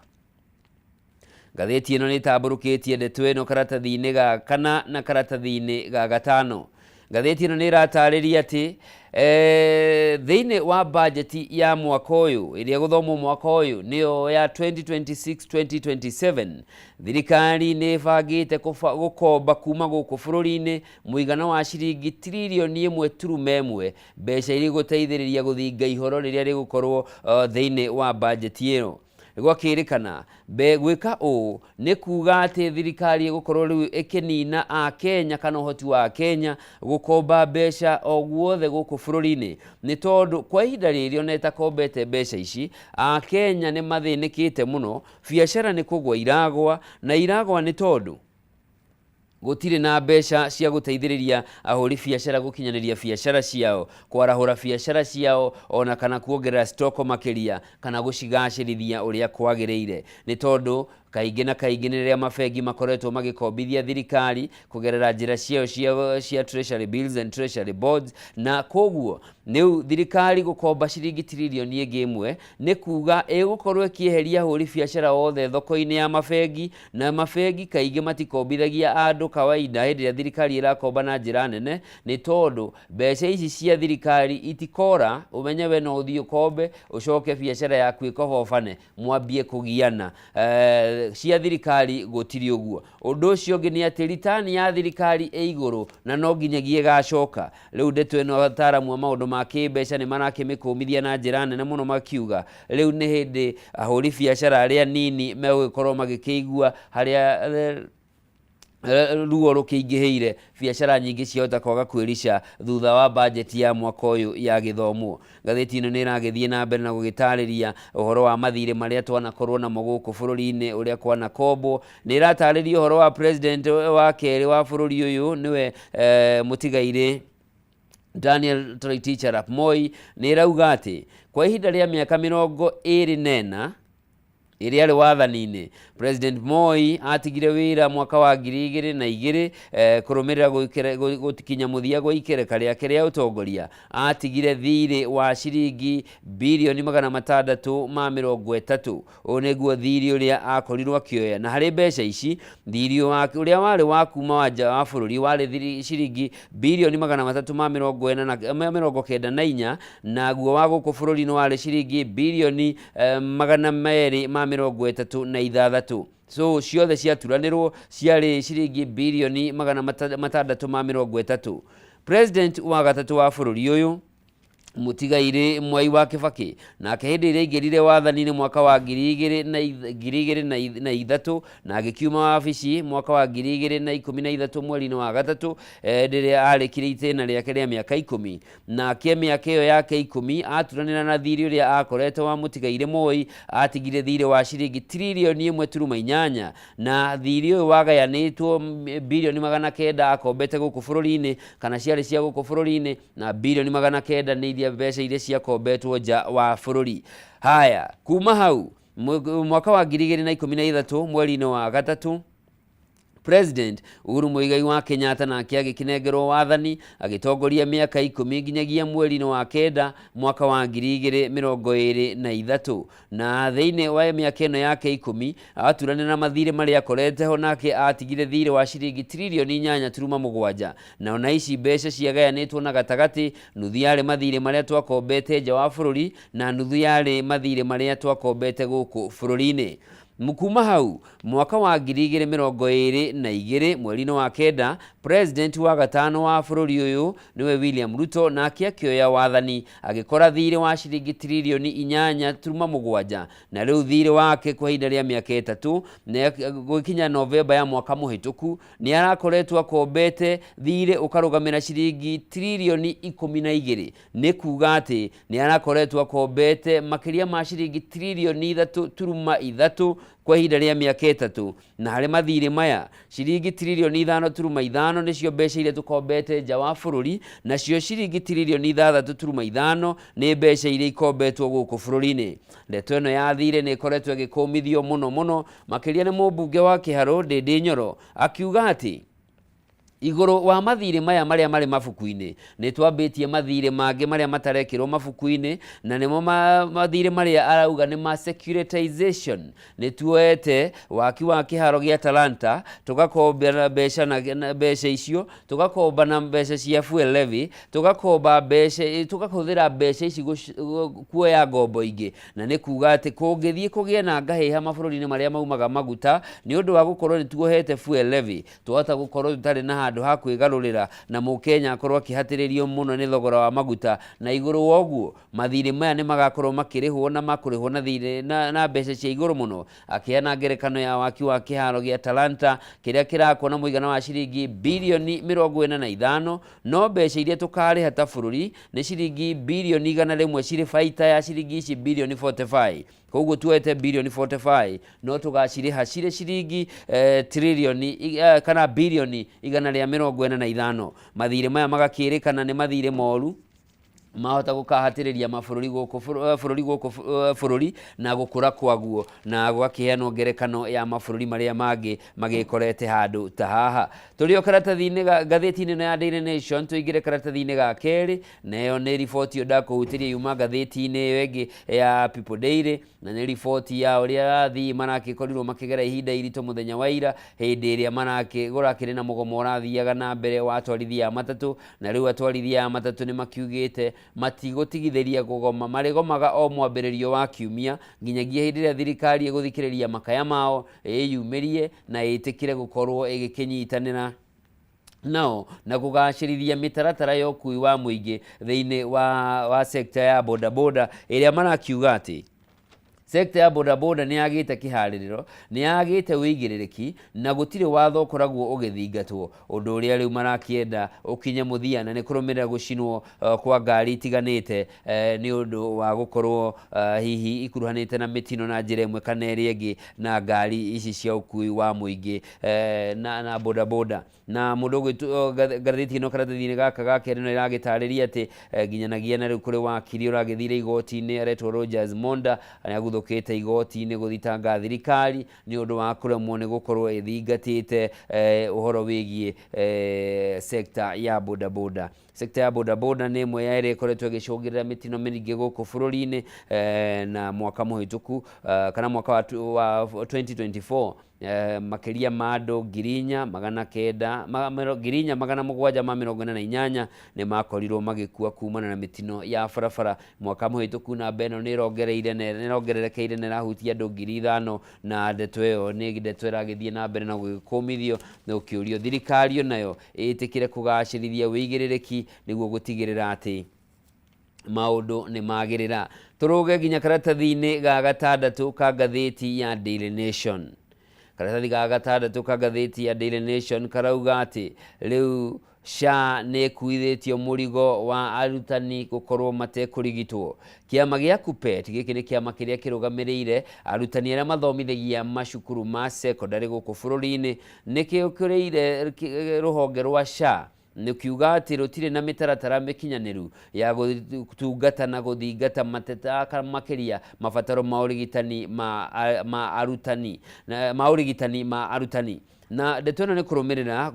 Ngathĩti ĩno nĩ ĩtambũrũkĩtie ndeto ĩno karatathi-inĩ ga kana na karatathi-inĩ ga gatano. Ngathĩti ĩno nĩ ĩratarĩria atĩ thĩinĩ wa bajeti ya mwaka ũyũ ĩrĩa ĩgũthomwo mwaka ũyũ nĩyo ya 2026-2027, thirikari nĩ ĩbangĩte gũkomba kuma gũkũ bũrũri-inĩ mũigana wa ciringi trilioni 1.1, mbeca iria igũteithĩrĩria gũthinga ihoro rĩrĩa rĩgũkorwo thĩinĩ wa bajeti ĩyo. Gwakĩrĩkana gwĩka ũũ nĩ kuga atĩ thirikari ĩgũkorwo rĩu ĩkĩnina Akenya kana ũhoti wa Kenya gũkomba mbeca o guothe gũkũ bũrũri-inĩ, nĩ tondũ kwa ihinda rĩrĩ ona ĩtakombete mbeca ici Akenya nĩ mathĩnĩkĩte mũno, biacara nĩ kũgwa iragwa na iragwa nĩ tondũ gũtirĩ na mbeca cia gũteithĩrĩria ahũri biacara gũkinyanĩria biacara ciao, kwarahũra biacara ciao ona kana kuongerera stoko makĩria kana gũcigacĩrithia ũrĩa kwagĩrĩire, nĩ tondũ kaingĩ na kaingĩ nĩ rĩrĩa mabengi makoretwo magĩkombithia thirikari kũgerera njĩra ciao cia treasury bills and treasury bonds, na koguo rĩu thirikari gũkomba ciringi trilioni ĩngĩ 1 nĩ kuga ĩgũkorwo ĩkĩeheria ahũri biacara othe thoko-inĩ ya mabengi, na mabengi kaingĩ matikombithagia andũ kawaida hĩndĩ ĩrĩa thirikari ĩrakomba na njĩra nene, nĩ tondũ mbeca ici cia thirikari itikora, ũmenye we no ũthiĩ ũkombe ũcoke biacara yaku ĩkobobane mwambie kũgiana. Cia thirikari gũtirĩ ũguo. Ũndũ ũcio ũngĩ nĩ atĩ ritani ya thirikari ĩ igũrũ na no nginyagia ĩgacoka. Rĩu ndeto ĩno ataaramu a maũndũ ma kĩmbeca nĩ marakĩmĩkũmithia na njĩra nene mũno, makiuga rĩu nĩ hĩndĩ ahũri biacara arĩa nini megũgĩkorwo magĩkĩigua harĩa ruo rũkĩingĩhĩire, biacara nyingĩ ciahota kwaga kwĩrica thutha wa bajeti ya mwaka ũyũ ya gĩthomwo. Ngathĩti ĩno nĩ ĩragĩthiĩ na mbere na gũgĩtarĩria ũhoro wa mathirĩ marĩa twanakorwo namo gũkũ bũrũri-inĩ ũrĩa kwanakombwo. Nĩ ĩratarĩria ũhoro wa president wa kerĩ wa bũrũri ũyũ nĩwe mũtigairĩ Daniel Toroitich arap Moi. Nĩ ĩrauga atĩ kwa ihinda rĩa mĩaka 24 ĩrĩa arĩ wathani-inĩ, President Moi atigire wĩra mwaka wa 2002, kũrũmĩrĩra gũkinya mũthia gwa ikereka rĩake rĩa ũtongoria, atigire thirĩ wa ciringi birioni 630. Ũyũ nĩguo thirĩ ũrĩa akorirwo akĩoya, na harĩ mbeca ici thirĩ ũrĩa warĩ wa kuma wa nja wa bũrũri warĩ ciringi birioni 344, naguo wa gũkũ bũrũri-inĩ warĩ ciringi birioni 236. So ciothe ciaturanĩrwo ciarĩ ciringi birioni 630. President wa gatatũ wa bũrũri ũyũ Mũtigairĩ Mwai wa Kĩbakĩ nake hĩndĩ ĩrĩa aingĩrire wathani-inĩ mwaka wa 2003 na agĩkiuma wabici mwaka wa 2013 mweri-inĩ wa gatatũ, hĩndĩ ĩrĩa arĩkirie itĩna rĩake rĩa mĩaka 10. Nake mĩaka ĩyo yake 10 aturanĩra na thirĩ ũrĩa akorete wa mũtigairĩ Moi, atigire thirĩ wa ciringi tiririoni 1.8, na thirĩ ũyũ wagayanĩtwo birioni 900 akombete gũkũ bũrũri-inĩ kana ciarĩ cia gũkũ bũrũri-inĩ, na birioni 900 nĩ iria mbeca iria ciakombetwo nja wa bũrũri. Haya, kuma hau mwaka wa 2013 mweri-inĩ wa gatatũ, President Uhuru Muigai wa Kenyatta nake agĩkĩnengerwo wathani, agĩtongoria mĩaka 10 nginyagia mweri-inĩ wa kenda mwaka wa 2023. Na thĩinĩ wa mĩaka ĩno yake 10 aturanĩra na mathirĩ marĩa akorete ho, nake atigire thirĩ wa ciringi tiririoni 8.7, na ona ici mbeca ciagayanĩtwo na gatagatĩ, nuthu yarĩ mathirĩ marĩa twakombete nja wa bũrũri na nuthu yarĩ mathirĩ marĩa twakombete gũkũ bũrũri-inĩ. Kuma hau mwaka wa 2022 mweri-inĩ wa kenda, President wa gatano wa bũrũri ũyũ nĩwe William Ruto nake akĩoya wathani, agĩkora thirĩ wa ciringi tiririoni 8.7, na rĩu thirĩ wake kwa ihinda rĩa mĩaka 3 gũgĩkinya Novemba ya mwaka mũhĩtũku nĩ arakoretwo akombete thirĩ ũkarũgamĩra ciringi tiririoni 12. Nĩ kuga atĩ nĩ arakoretwo akombete makĩria ma ciringi tiririoni 3.3 kwa ihinda rĩa mĩaka 3. Na harĩ mathirĩ maya ciringi tiririoni 5.5 nĩcio mbeca iria tũkombete nja wa bũrũri, nacio ciringi tiririoni 6.5 nĩ mbeca iria ikombetwo gũkũ bũrũri-inĩ. Ndeto ĩno ya thirĩ nĩ ĩkoretwo ĩgĩkũmithio mũno mũno makĩria nĩ mũmbunge wa Kĩharũ Ndĩndĩ Nyoro, akiuga atĩ igũrũ wa mathirĩ maya marĩa marĩ mabuku-inĩ nĩ twambĩtie mathirĩ mangĩ marĩa matarekĩrwo mabuku-inĩ, na nĩmo mathirĩ marĩa arauga nĩ ma securitization. Nĩ tuoete waki wa kĩharo gĩa Talanta, tũgakomba mbeca na mbeca icio, tũgakomba na mbeca cia fuel levy, tũgakomba mbeca, tũgahũthĩra mbeca ici kuoya ngombo ingĩ. Na nĩ kuga atĩ kũngĩthiĩ kũgĩe na ngahĩha mabũrũri-inĩ marĩa maumaga maguta nĩ ũndũ wa gũkorwo nĩ tuohete fuel levy, twahota gũkorwo tũtarĩ na handũ ha kwĩgarũrĩra na mũkenya akorwo akĩhatĩrĩrio mũno nĩ thogora wa maguta. Na igũrũ wa ũguo mathirĩ maya nĩ magakorwo makĩrĩhwo na makũrĩhwo na thirĩ na mbeca cia igũrũ mũno. Akĩheana ngerekano ya waki wa kĩharo gĩa Talanta kĩrĩa kĩrakwo na mũigana wa ciringi birioni 45, no mbeca iria tũkarĩha ta bũrũri nĩ ciringi birioni 100 cirĩ baita ya ciringi ici birioni 45. Koguo tuoete birioni 45 no tũgacirĩha cirĩ ciringi tiririoni kana birioni 145. Mathirĩ maya magakĩrĩkana nĩ mathirĩ moru mahota gũkahatĩrĩria mabũrũri gũkũ bũrũri gũkũ bũrũri na gũkũra kwaguo, na gũgakĩheanwo ngerekano ya mabũrũri marĩa mangĩ magĩkorete handũ ta haha. Tũrĩ o karatathi-inĩ ngathĩti-inĩ ĩno ya Daily Nation, tũingĩre karatathi-inĩ ga kerĩ, na ĩyo nĩ riboti ĩyo ndakũhutĩria yuma ngathĩti-inĩ ĩyo ĩngĩ ya People Daily, na nĩ riboti ya ũrĩa athii marakĩkorirwo makĩgera ihinda iritũ mũthenya wa ira hĩndĩ ĩrĩa kũrakĩrĩ na mũgomo ũrathiaga na mbere wa atwarithia a matatũ. Na rĩu atwarithia a matatũ nĩ makiugĩte matigũtigithĩria kũgoma, marĩgomaga o mwambĩrĩrio wa kiumia nginyagia hĩndĩ ĩrĩa thirikari ĩgũthikĩrĩria makaya mao, ĩyumĩrie na ĩtĩkĩre gũkorwo ĩgĩkĩnyitanĩra nao na kũgacĩrithia mĩtaratara ya ũkui wa mũingĩ thĩinĩ wa sekta ya bodaboda, ĩrĩa marakiuga atĩ sekta ya bodaboda nĩ yagĩte kĩharĩrĩro, nĩ yagĩte wĩigĩrĩrĩki na gũtirĩ watho ũkoragwo ũgĩthingatwo, ũndũ ũrĩa rĩu marakĩenda ũkinye mũthia, na nĩ kũrũmĩrĩra gũcinwo kwa ngari itiganĩte nĩ ũndũ wa gũkorwo hihi ikuruhanĩte na mĩtino na njĩra ĩmwe kana ĩrĩa ĩngĩ na ngari ici cia ũkui wa mũingĩ na bodaboda. Na mũndũ ũgwĩtwo ngathĩti ĩno karatathi-inĩ gaka ga kerĩ no ĩragĩtarĩria atĩ nginyanagia na rĩu kũrĩ wakiri ũragĩthire igoti-inĩ aretwo Rogers Monda, nĩaguthũkĩte igoti-inĩ gũthitanga thirikari nĩ ũndũ wa kũremwo nĩ gũkorwo ĩthingatĩte ũhoro wĩgiĩ sekta ya bodaboda. Sekta ya bodaboda nĩ ĩmwe ya ĩrĩa ĩkoretwo ĩgĩcũngĩrĩra mĩtino mĩingĩ gũkũ bũrũri-inĩ, na mwaka mũhĩtũku kana mwaka wa 2024 makĩria ma andũ 4,900 4,748 nĩ makorirwo magĩkua kumana na mĩtino ya barabara. Mwaka mũhĩtũku namba ĩno nĩ ĩrongererekeire na ĩrahutia andũ 5,000, na ndeto ĩyo nĩ ndeto ĩragĩthiĩ na mbere na gũgĩkũmithio na gũkĩũrio thirikari onayo ĩtĩkĩre kũgacĩrithia wĩigĩrĩrĩki nĩguo gũtigĩrĩra atĩ Maũndũ nĩ magĩrĩra. Tũrũge nginya karatathi-inĩ ga gatandatũ ka ngathĩti ya Daily Nation. Karatathi ga gatandatũ ka ngathĩti ya Daily Nation karauga atĩ rĩu SHA nĩ ĩkuithĩtio mũrigo wa arutani gũkorwo matekũrigitwo. Kĩama gĩa KUPPET, gĩkĩ nĩ kĩama kĩrĩa kĩrũgamĩrĩire arutani arĩa mathomithagia macukuru ma cekondarĩ gũkũ bũrũri-inĩ, nĩ kĩũkĩrĩire rũhonge rwa SHA Nĩkiuga atĩ rũtirĩ na mĩtaratara mĩkinyanĩru ya gũtungata na gũthingata mateta makĩria mabataro ma ũrigitani ma ma arutani ma ũrigitani ma arutani. Na ndeto ĩno nĩ kũrũmĩrĩra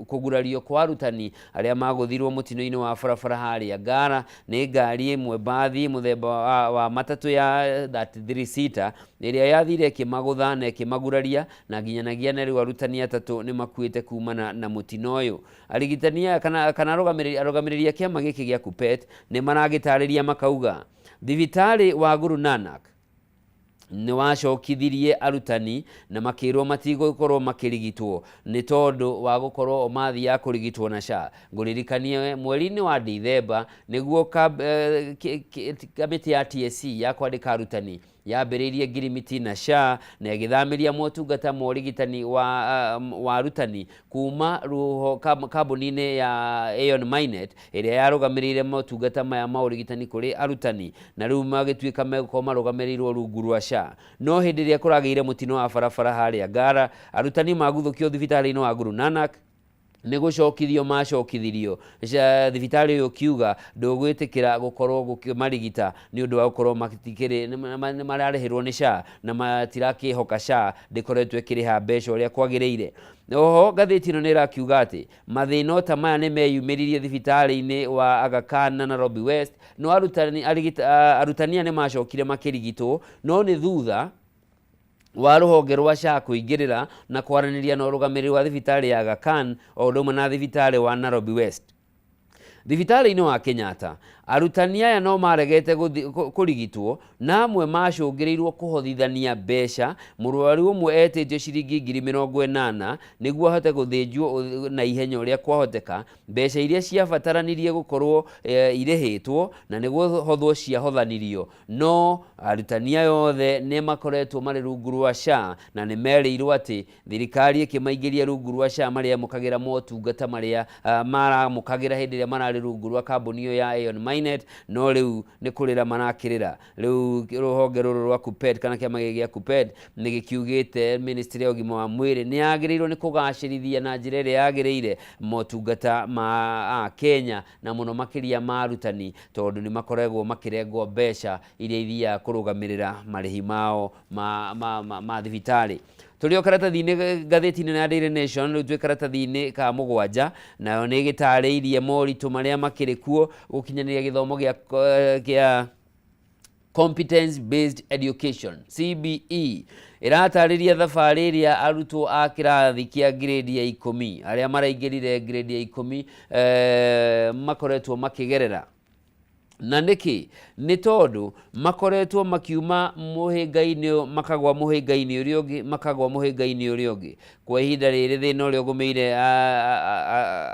kũgurario kwa arutani arĩa magũthirwo mũtino-inĩ wa barabara harĩa Ngara nĩ ngari ĩmwe mbathi mũthemba wa, wa matatũ ya 33 seater ĩrĩa yathire ĩkĩmagũtha na ĩkĩmaguraria na nginyanagia na rĩu arutani atatũ nĩ makuĩte kumana na mũtino ũyũ. Arigitani aya kana, kana arũgamĩrĩri, arũgamĩrĩri a kĩama gĩkĩ gĩa KUPPET nĩ maragĩtarĩria makauga thibitarĩ wa Guru Nanak nĩ wacokithirie arutani na makĩrwo matigũkorwo makĩrigitwo nĩ tondũ wa gũkorwo o mathiaga kũrigitwo na SHA. Ngũririkanie mweri-inĩ wa Dithemba nĩguo kamĩtĩ ya TSC ya kwandĩka arutani Yambĩrĩirie ngirimiti na SHA na ĩgĩthamĩria motungata ma ũrigitani wa wa arutani kuma kambuni-inĩ ya Aon Mainet ĩrĩa yarũgamĩrĩire motungata maya ma ũrigitani kũrĩ arutani na rĩu magĩtuĩka megũkorwo marũgamĩrĩirwo rungu rwa SHA. No hĩndĩ ĩrĩa kũragĩire mũtino wa barabara harĩa Ngara, arutani maguthũkio thibitarĩ-inĩ wa Guru Nanak, nĩ gũcokithio macokithirio thibitarĩ ũyũ ũkiuga ndũgwĩtĩkĩra gũkorwo gũkĩmarigita nĩ ũndũ wa gũkorwo matikĩrĩ nĩ mararĩhĩrwo nĩ SHA na matirakĩhoka SHA ndĩkoretwo ĩkĩrĩha mbeca ũrĩa kwagĩrĩire. Oho ngathĩti ĩno nĩ ĩrakiuga atĩ mathĩna o ta maya nĩ meyumĩririe thibitarĩ-inĩ wa Aga Khan na Nairobi West no arutani aya nĩ macokire makĩrigitwo no nĩ thutha wa rũhonge rwa SHA kũingĩrĩra na kwaranĩria na ũrũgamĩrĩri wa thibitarĩ ya Aga Khan o ũndũ ũmwe na thibitarĩ wa Nairobi West. Thibitarĩ-inĩ wa Kenyatta, arutani aya no maregete kũrigitwo na amwe macũngĩrĩirwo kũhothithania mbeca, mũrwaru ũmwe etĩtio ciringi 80,000 nĩguo ahote gũthĩnjwo na ihenya ũrĩa kwahoteka, mbeca iria ciabataranirie gũkorwo irĩhĩtwo na nĩ kũhothwo ciahothanirio. No arutani aya othe nĩ makoretwo marĩ rungu rwa SHA na nĩ merĩirwo atĩ thirikari ĩkĩmaingĩria rungu rwa SHA marĩamũkagĩra motungata marĩa maramũkagĩra hĩndĩ ĩrĩa mararĩ rungu rwa kambuni ĩyo ya Aon Mainet, no rĩu nĩ kũrĩra marakĩrĩra. Rĩu rũhonge rũrũ rwa KUPPET kana kĩama gĩkĩ gĩa KUPPET nĩ gĩkiugĩte ministry ya ũgima wa mwĩrĩ nĩ yagĩrĩirwo nĩ kũgacĩrithia na njĩra ĩrĩa yagĩrĩire motungata ma Akenya na mũno makĩria ma arutani tondũ nĩ makoragwo makĩrengwo mbeca iria ithiaga kũrũgamĩrĩra marĩhi mao ma, ma, ma, ma thibitarĩ. Tũrĩ o karatathi-inĩ ngathĩti-inĩ ya Daily Nation, rĩu twĩ karatathi-inĩ ka mũgwanja, nayo nĩ ĩgĩtarĩirie moritũ marĩa makĩrĩ kuo gũkinyanĩria gĩthomo gĩa, gĩa Competence Based Education, CBE, ĩratarĩria thabarĩ ĩrĩa arutwo a kĩrathi kĩa grade ya ikũmi arĩa maraingĩrire grade ya ikũmi makoretwo makĩgerera. Na nĩkĩ? Nĩ tondũ makoretwo makiuma mũhĩnga-inĩ ũyũ makagwa mũhĩnga-inĩ ũrĩa ũngĩ, makagwa mũhĩnga-inĩ ũrĩa ũngĩ. Kwa ihinda rĩrĩ thĩna ũrĩa ũgũmĩire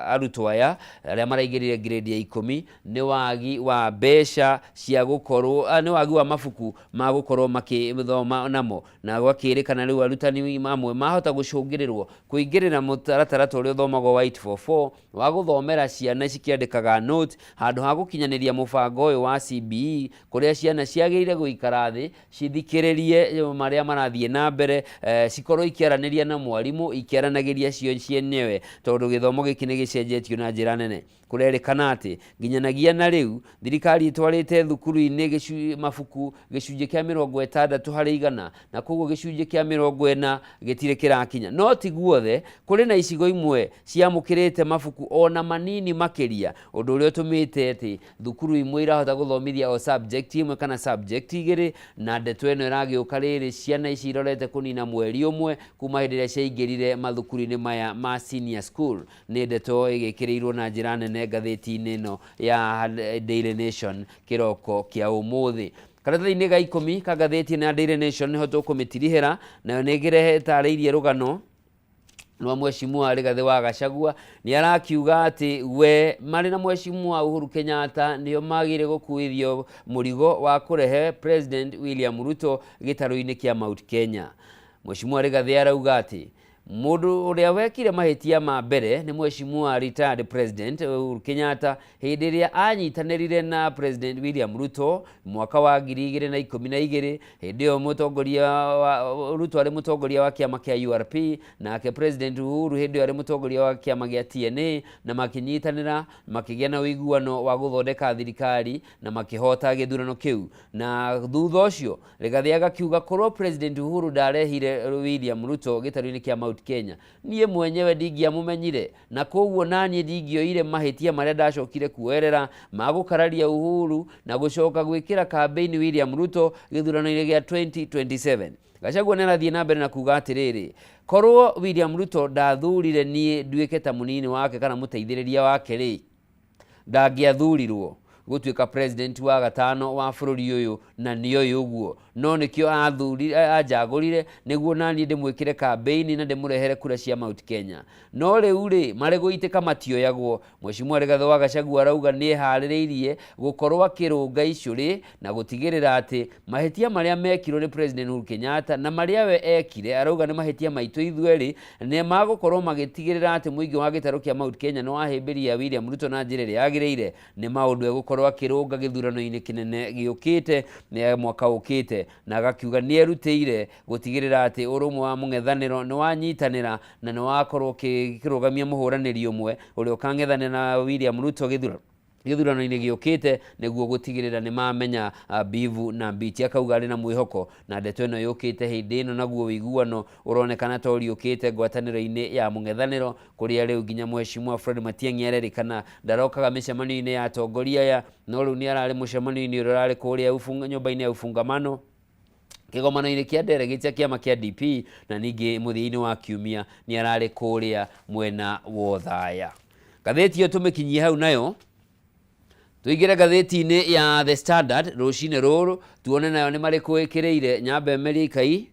arutwo aya arĩa maraingĩrire grade ya ikũmi nĩ wagi wa mbeca cia gũkorwo, nĩ wagi wa mabuku ma gũkorwo makĩthoma namo, na gwakĩrĩkana rĩu arutani amwe mahota gũcũngĩrĩrwo kũingĩrĩra mũtaratara ta ũrĩa ũthomagwo wa 8-4-4 wa gũthomera ciana cikĩandĩkaga notes handũ ha gũkinyanĩria mũbango ũyũ wa CBE kũrĩa ciana ciagĩrĩire gũikara thĩ cithikĩrĩrie marĩa marathiĩ na mbere, cikorwo ikĩaranĩria na mwarimũ ikĩaranagĩria cio cienyewe tondũ gĩthomo gĩkĩ nĩ gĩcenjetio na njĩra nene. Kũrerĩkana atĩ nginyanagia na rĩu, thirikari ĩtwarĩte thukuru-inĩ mabuku gĩcunjĩ kĩa 60%, na koguo gĩcunjĩ kĩa 40 gĩtirĩ kĩrakinya. No ti guothe, kũrĩ na icigo imwe ciamũkĩrĩte mabuku o na manini makĩria, ũndũ ũrĩa ũtũmĩte atĩ thukuru imwe irahota gũthomithia o subject ĩmwe kana subject igĩrĩ, na ndeto ĩno ĩragĩũka rĩrĩ ciana ici irorete kũnina mweri ũmwe kuma hĩndĩ ĩrĩa ciaingĩrire mathukuru-inĩ maya ma senior school. Nĩ ndeto ĩgĩkĩrĩirwo na njĩra nene ngathĩti-inĩ ĩno ya Daily Nation kĩroko kĩa ũmũthĩ. Karatathi-inĩ ga ikũmi ka ngathĩti ĩno ya Daily Nation nĩho tũkũmĩtirihĩra, nayo nĩ ĩtarĩirie rũgano Rwa Mheshimiwa Rigathĩ wa Gachagua nĩ arakiuga atĩ we marĩ na Mheshimiwa Uhuru Kenyatta nĩo magĩrĩire gũkuithio mũrigo wa kũrehe President William Ruto gĩtarũ-inĩ kĩa Mount Kenya. Mheshimiwa Rigathĩ arauga atĩ mũndũ ũrĩa wekire mahĩtia ma mbere nĩ Mheshimiwa retired President Uhuru Kenyatta hĩndĩ ĩrĩa anyitanĩrire na President William Ruto mwaka wa 2012. Hĩndĩ ĩyo mũtongoria wa Ruto arĩ mũtongoria wa kĩama kĩa URP, nake President Uhuru hĩndĩ ĩyo arĩ mũtongoria wa kĩama gĩa TNA, na makĩnyitanĩra makĩgĩa na ũiguano wa gũthondeka thirikari na makĩhota gĩthurano kĩu. Na thutha ũcio Rigathĩ agakiuga korwo President Uhuru ndarehire William Ruto gĩtarũ-inĩ kĩa Mount Kenya, niĩ mwenyewe ndingĩamũmenyire, na koguo naniĩ ndingĩoire mahĩtia marĩa ndacokire kuoerera ma gũkararia Uhuru na gũcoka gwĩkĩra kambĩini William Ruto gĩthurano-inĩ gĩa 2027. Gachagua nĩ arathiĩ na mbere na kuga atĩrĩrĩ, korwo William Ruto ndathurire niĩ nduĩke ta mũnini wake kana mũteithĩrĩria wake rĩ, ndangĩathurirwo gũtuĩka president wa gatano wa bũrũri ũyũ, na nĩoĩ ũguo, no nĩkĩo athurire anjagũrire nĩguo naniĩ ndĩmwĩkĩre kambĩini na ndĩmũrehere kura cia Mount Kenya. No rĩu rĩ, marĩ gũitĩka matioyagwo. Mheshimiwa Rigathĩ wa Gachagua arauga nĩeharĩrĩirie gũkorwo akĩrũnga icũrĩ na gũtigĩrĩra atĩ mahĩtia marĩa mekirwo nĩ President Uhuru Kenyatta na marĩa we ekire, arauga nĩ mahĩtia maitũ ithuerĩ, nĩ magũkorwo magĩtigĩrĩra atĩ mũingĩ wa gĩtarũ kĩa Mount Kenya nĩ wahĩmbĩria William Ruto na njĩra ĩrĩa yagĩrĩire. Nĩ maũndũ egũkorwo akĩrũnga gĩthurano-inĩ kĩnene gĩũkĩte mwaka ũkĩte, na agakiuga nĩ erutĩire gũtigĩrĩra atĩ ũrũmwe wa mũng'ethanĩro nĩ wanyitanĩra na nĩ wakorwo ũkĩrũgamia mũhũranĩri ũmwe ũrĩa ũkang'ethanĩra na William Ruto gĩthurano-inĩ gĩũkĩte nĩguo gũtigĩrĩra nĩ mamenya mbivu na mbichi. Akauga arĩ na mwĩhoko na ndeto ĩno yũkĩte hĩndĩ ĩno naguo ũiguano ũronekana ta ũriũkĩte ngwatanĩro-inĩ ya mũng'ethanĩro, kũrĩa rĩu nginya Mheshimiwa Fred Matiang'i arerĩkana ndarokaga mĩcemanio-inĩ ya atongoria aya, no rĩu nĩ ararĩ mũcemanio-inĩ ũrĩa ũrarĩ kũrĩa nyũmba-inĩ ya ufungamano kĩgomano-inĩ kĩa delegate ya kĩama kĩa DP, na ningĩ mũthia-inĩ wa kiumia nĩ ararĩ kũrĩa mwena wa Othaya. Ngathĩti ĩyo tũmĩkinyie hau, nayo tũingĩre ngathĩti-inĩ ya The Standard rũcinĩ rũrũ tuone nayo nĩ marĩkũ ĩkĩrĩire. Nyambe merie ikai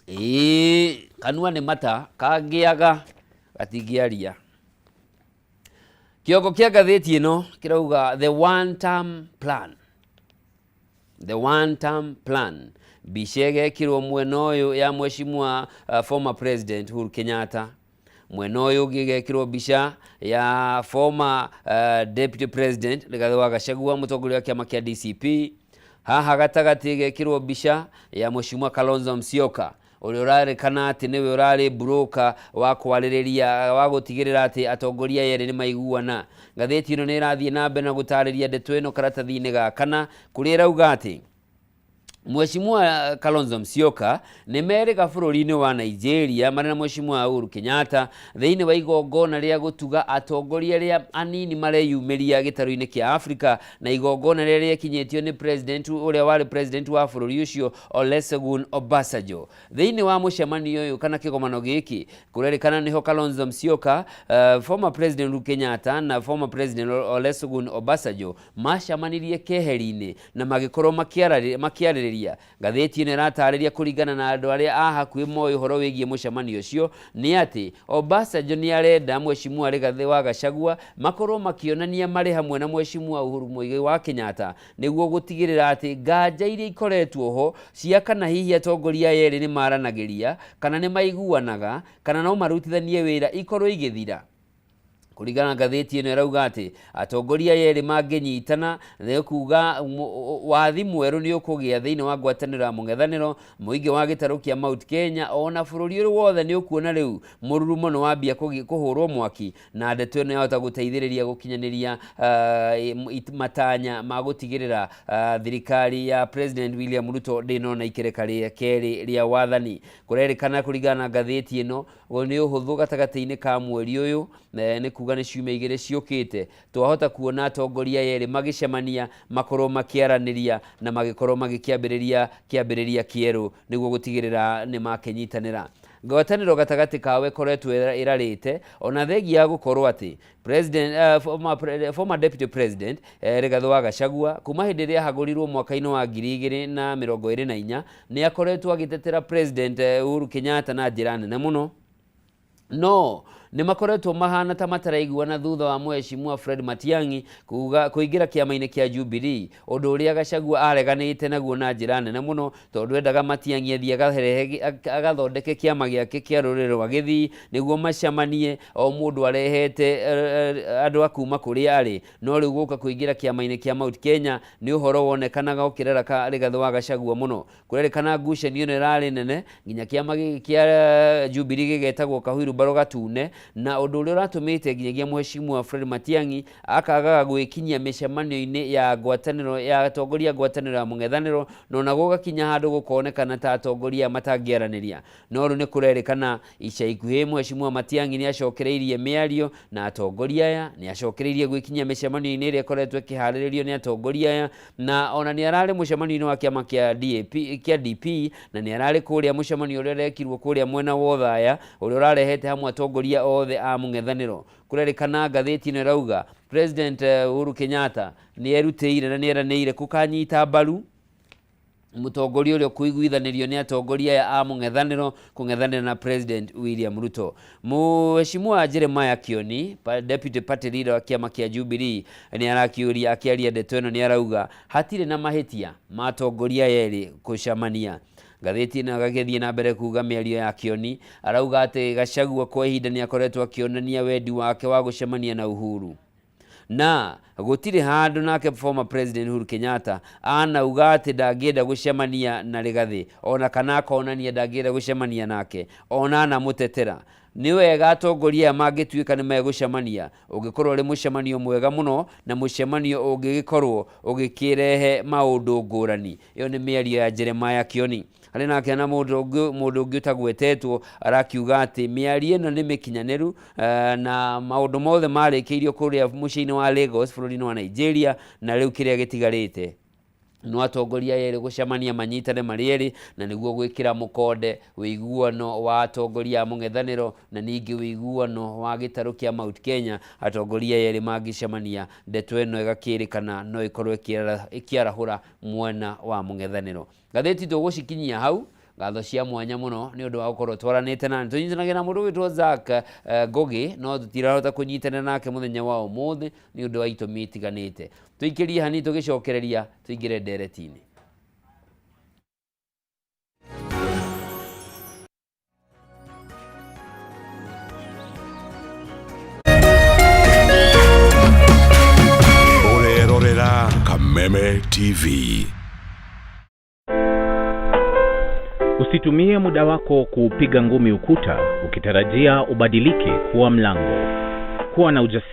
ĩĩ kanua nĩ mata kangĩaga gatingĩaria. Kĩongo kĩa ngathĩti ĩno kĩrauga "The One Term Plan", "The One Term Plan". Mbica ĩgekĩrwo mwena ũyũ ya Mheshimiwa former President Uhuru Kenyatta, mwena ũyũ ũngĩ ĩgekĩrwo mbica ya former Deputy President Rigathĩ wa Gachagua, mũtongoria wa kĩama kĩa DCP. Haha gatagatĩ ĩgekĩrwo mbica ya Mheshimiwa Kalonzo Musyoka, ũrĩa ũrarĩkana atĩ nĩwe ũrarĩ broker wa kwarĩrĩria wa gũtigĩrĩra atĩ atongoria erĩ nĩ maiguana. Ngathĩti ĩno nĩ ĩrathiĩ na mbere na gũtarĩria ndeto ĩno karatathi-inĩ ga kana, kũrĩa ĩrauga atĩ Mheshimiwa Kalonzo Musyoka nĩ merĩga bũrũri-inĩ wa Nigeria marĩ na Mheshimiwa Uhuru Kenyatta thĩinĩ wa igongona rĩa gũtuga atongoria arĩa anini mareyumĩria gĩtarũ-inĩ kĩa Afrika, na igongona rĩrĩa rĩekinyĩtio nĩ president ũrĩa warĩ president wa bũrũri ũcio, Olusegun Obasanjo. Thĩinĩ wa mũcemanio ũyũ kana kĩgomano gĩkĩ, kũrerĩkana nĩho Kalonzo Musyoka, former President Uhuru Kenyatta na former President Olusegun Obasanjo macemanirie keheri-inĩ na magĩkorwo makĩarĩrĩria. Ngathĩti ĩno ĩratarĩria kũringana na andũ arĩa a hakuhĩ moĩ ũhoro wĩgiĩ mũcemanio ũcio nĩ atĩ Obasanjo nĩ arenda Mheshimiwa Rigathĩ wa Gachagua makorwo makĩonania marĩ hamwe na Mheshimiwa Uhuru Muigai wa Kenyatta nĩguo gũtigĩrĩra atĩ nganja iria ikoretwo ho cia kana hihi atongoria aya erĩ nĩ maranagĩria kana nĩ maiguanaga kana no marutithanie wĩra ikorwo igĩthira. Kũringana na ngathĩti ĩno, ĩrauga atĩ atongoria aya erĩ mangĩnyitana nĩ kuga wathi mwerũ nĩ ũkũgĩa thĩinĩ wa ngwatanĩro ya mũng'ethanĩro, mũingĩ wa gĩtarũ kĩa Mount Kenya ona bũrũri ũrĩ wothe nĩ ũkuona rĩu mũrurumo nĩ wambia kũhũrwo mwaki, na ndeto ĩno yahota gũteithĩrĩria gũkinyanĩria matanya ma gũtigĩrĩra thirikari ya President William Ruto ndĩnona ikereka rĩa kerĩ rĩa wathani. Kũrerĩkana kũringana na ngathĩti ĩno nĩ ũhũthũ gatagatĩ-inĩ ka mweri ũyũ, nĩ kuga nĩ ciumia 2 ciũkĩte, twahota kuona atongoria aya erĩ magĩcemania, makorwo makĩaranĩria na magĩkorwo magĩkĩambĩrĩria kĩambĩrĩria kĩerũ nĩguo gũtigĩrĩra nĩ makĩnyitanĩra. Ngwatanĩro gatagatĩ kao ĩkoretwo ĩrarĩte ona thengia ya gũkorwo atĩ president, former deputy president Rigathĩ wa Gachagua kuma hĩndĩ ĩrĩa ahagũrirwo mwaka-inĩ wa 2024 nĩ akoretwo agĩtetera president Uhuru Kenyatta na njĩra nene mũno. No nĩ makoretwo mahana ta mataraiguana thutha wa mheshimiwa Fred Matiang'i kuga kũingĩra kĩama-inĩ kĩa Jubilee, ũndũ ũrĩa Gachagua areganĩte naguo na njĩra nene mũno, tondũ endaga Matiang'i athiĩ agathondeke kĩama gĩake kĩa rũrĩrĩ rwa Gĩthii nĩguo macemanie o mũndũ arehete andũ a kuma kũrĩa arĩ. No rĩu gũka kũingĩra kĩama-inĩ kĩa Mount Kenya nĩ ũhoro wonekanaga ũkĩrera Rigathĩ wa Gachagua mũno. Kũrerĩkana ngucanio ĩno ĩrarĩ nene nginya kĩama gĩkĩ kĩa Jubilee gĩgetagwo kahuirumbaro gatune, na ũndũ ũrĩa ũratũmĩte nginyagia mheshimiwa Fred Matiang'i akagaga gwĩkinyia mĩcemanio-inĩ ya ngwatanĩro ya atongoria ngwatanĩro ya mũng'ethanĩro, na ona gũgakinya handũ gũkonekana ta atongoria matangĩaranĩria. No rĩu nĩ kũrerĩkana ica ikuhĩ mheshimiwa Matiang'i nĩ acokereirie mĩario na atongoria aya, nĩ acokereirie gwĩkinyia mĩcemanio-inĩ ĩrĩa ĩkoretwo ĩkĩharĩrĩrio nĩ atongoria aya, na ona nĩ ararĩ mũcemanio-inĩ wa kĩama kĩa DAP, kĩa DP, na nĩ ararĩ kũrĩa mũcemanio ũrĩa ũrekirwo kũrĩa mwena wa Othaya ũrĩa ũrarehete hamwe atongoria othe a mũng'ethanĩro. Kũrerĩkana ngathĩti ĩno ĩrauga President Uhuru Kenyatta nĩ erutĩire na nĩ eranĩire kũkanyita mbaru mũtongoria ũrĩa ũkũiguithanĩrio nĩ atongoria aya a mũng'ethanĩro kũng'ethanĩra na President William Ruto. Mheshimiwa Jeremiah Kioni, deputy party leader wa kĩama kĩa Jubilee, nĩ arakĩũria akĩaria ndeto ĩno, nĩ arauga hatirĩ na mahĩtia ma atongoria aya erĩ gũcemania. Ngathĩti ĩno ĩgagĩthiĩ na mbere kuga mĩario ya Kioni, arauga atĩ Gachagua kwa ihinda nĩ akoretwo akĩonania wendi wake wa gũcemania na Uhuru, na gũtirĩ handũ nake former president Uhuru Kenyatta anauga atĩ ndangĩenda gũcemania na Rigathĩ, ona kana akonania ndangĩenda gũcemania nake, ona anamũtetera. Nĩ wega atongoria aya mangĩtuĩka nĩ megũcemania, ũngĩkorwo ũrĩ mũcemanio mwega mũno na mũcemanio ũngĩgĩkorwo ũgĩkĩrehe maũndũ ngũrani. Ĩyo nĩ mĩario ya Jeremiah Kioni. Harĩ nake na mũndũ ũngĩ ũtagwetetwo arakiuga atĩ mĩario ĩno nĩ mĩkinyanĩru, na maũndũ mothe marĩkĩirio kũrĩa mũciĩ-inĩ wa Lagos bũrũri-inĩ wa Nigeria, na rĩu kĩrĩa gĩtigarĩte no atongoria erĩ gũcemania manyitane marĩ erĩ, na nĩguo gwĩkĩra mũkonde ũiguano wa atongoria a mũng'ethanĩro na ningĩ ũiguano wa gĩtarũ kĩa Mount Kenya. Atongoria erĩ mangĩcemania, ndeto ĩno ĩgakĩrĩkana no ĩkorwo ĩkĩarahũra mwena wa mũng'ethanĩro. Ngathĩti tũgũcikinyia hau. Ngatho cia mwanya mũno nĩ ũndũ wa gũkorwo twaranĩte na tũnyitanagĩra na mũndũ wĩtwo Zack Ngugi, no tũtirahota kũnyitana nake mũthenya wa ũmũthĩ nĩ ũndũ wa itũmi itiganĩte. Tũikĩrie hani tũgĩcokereria tũingĩre ndereti-inĩ. Ũrerorera Kameme TV. Usitumie muda wako kuupiga ngumi ukuta ukitarajia ubadilike kuwa mlango. Kuwa na ujasiri.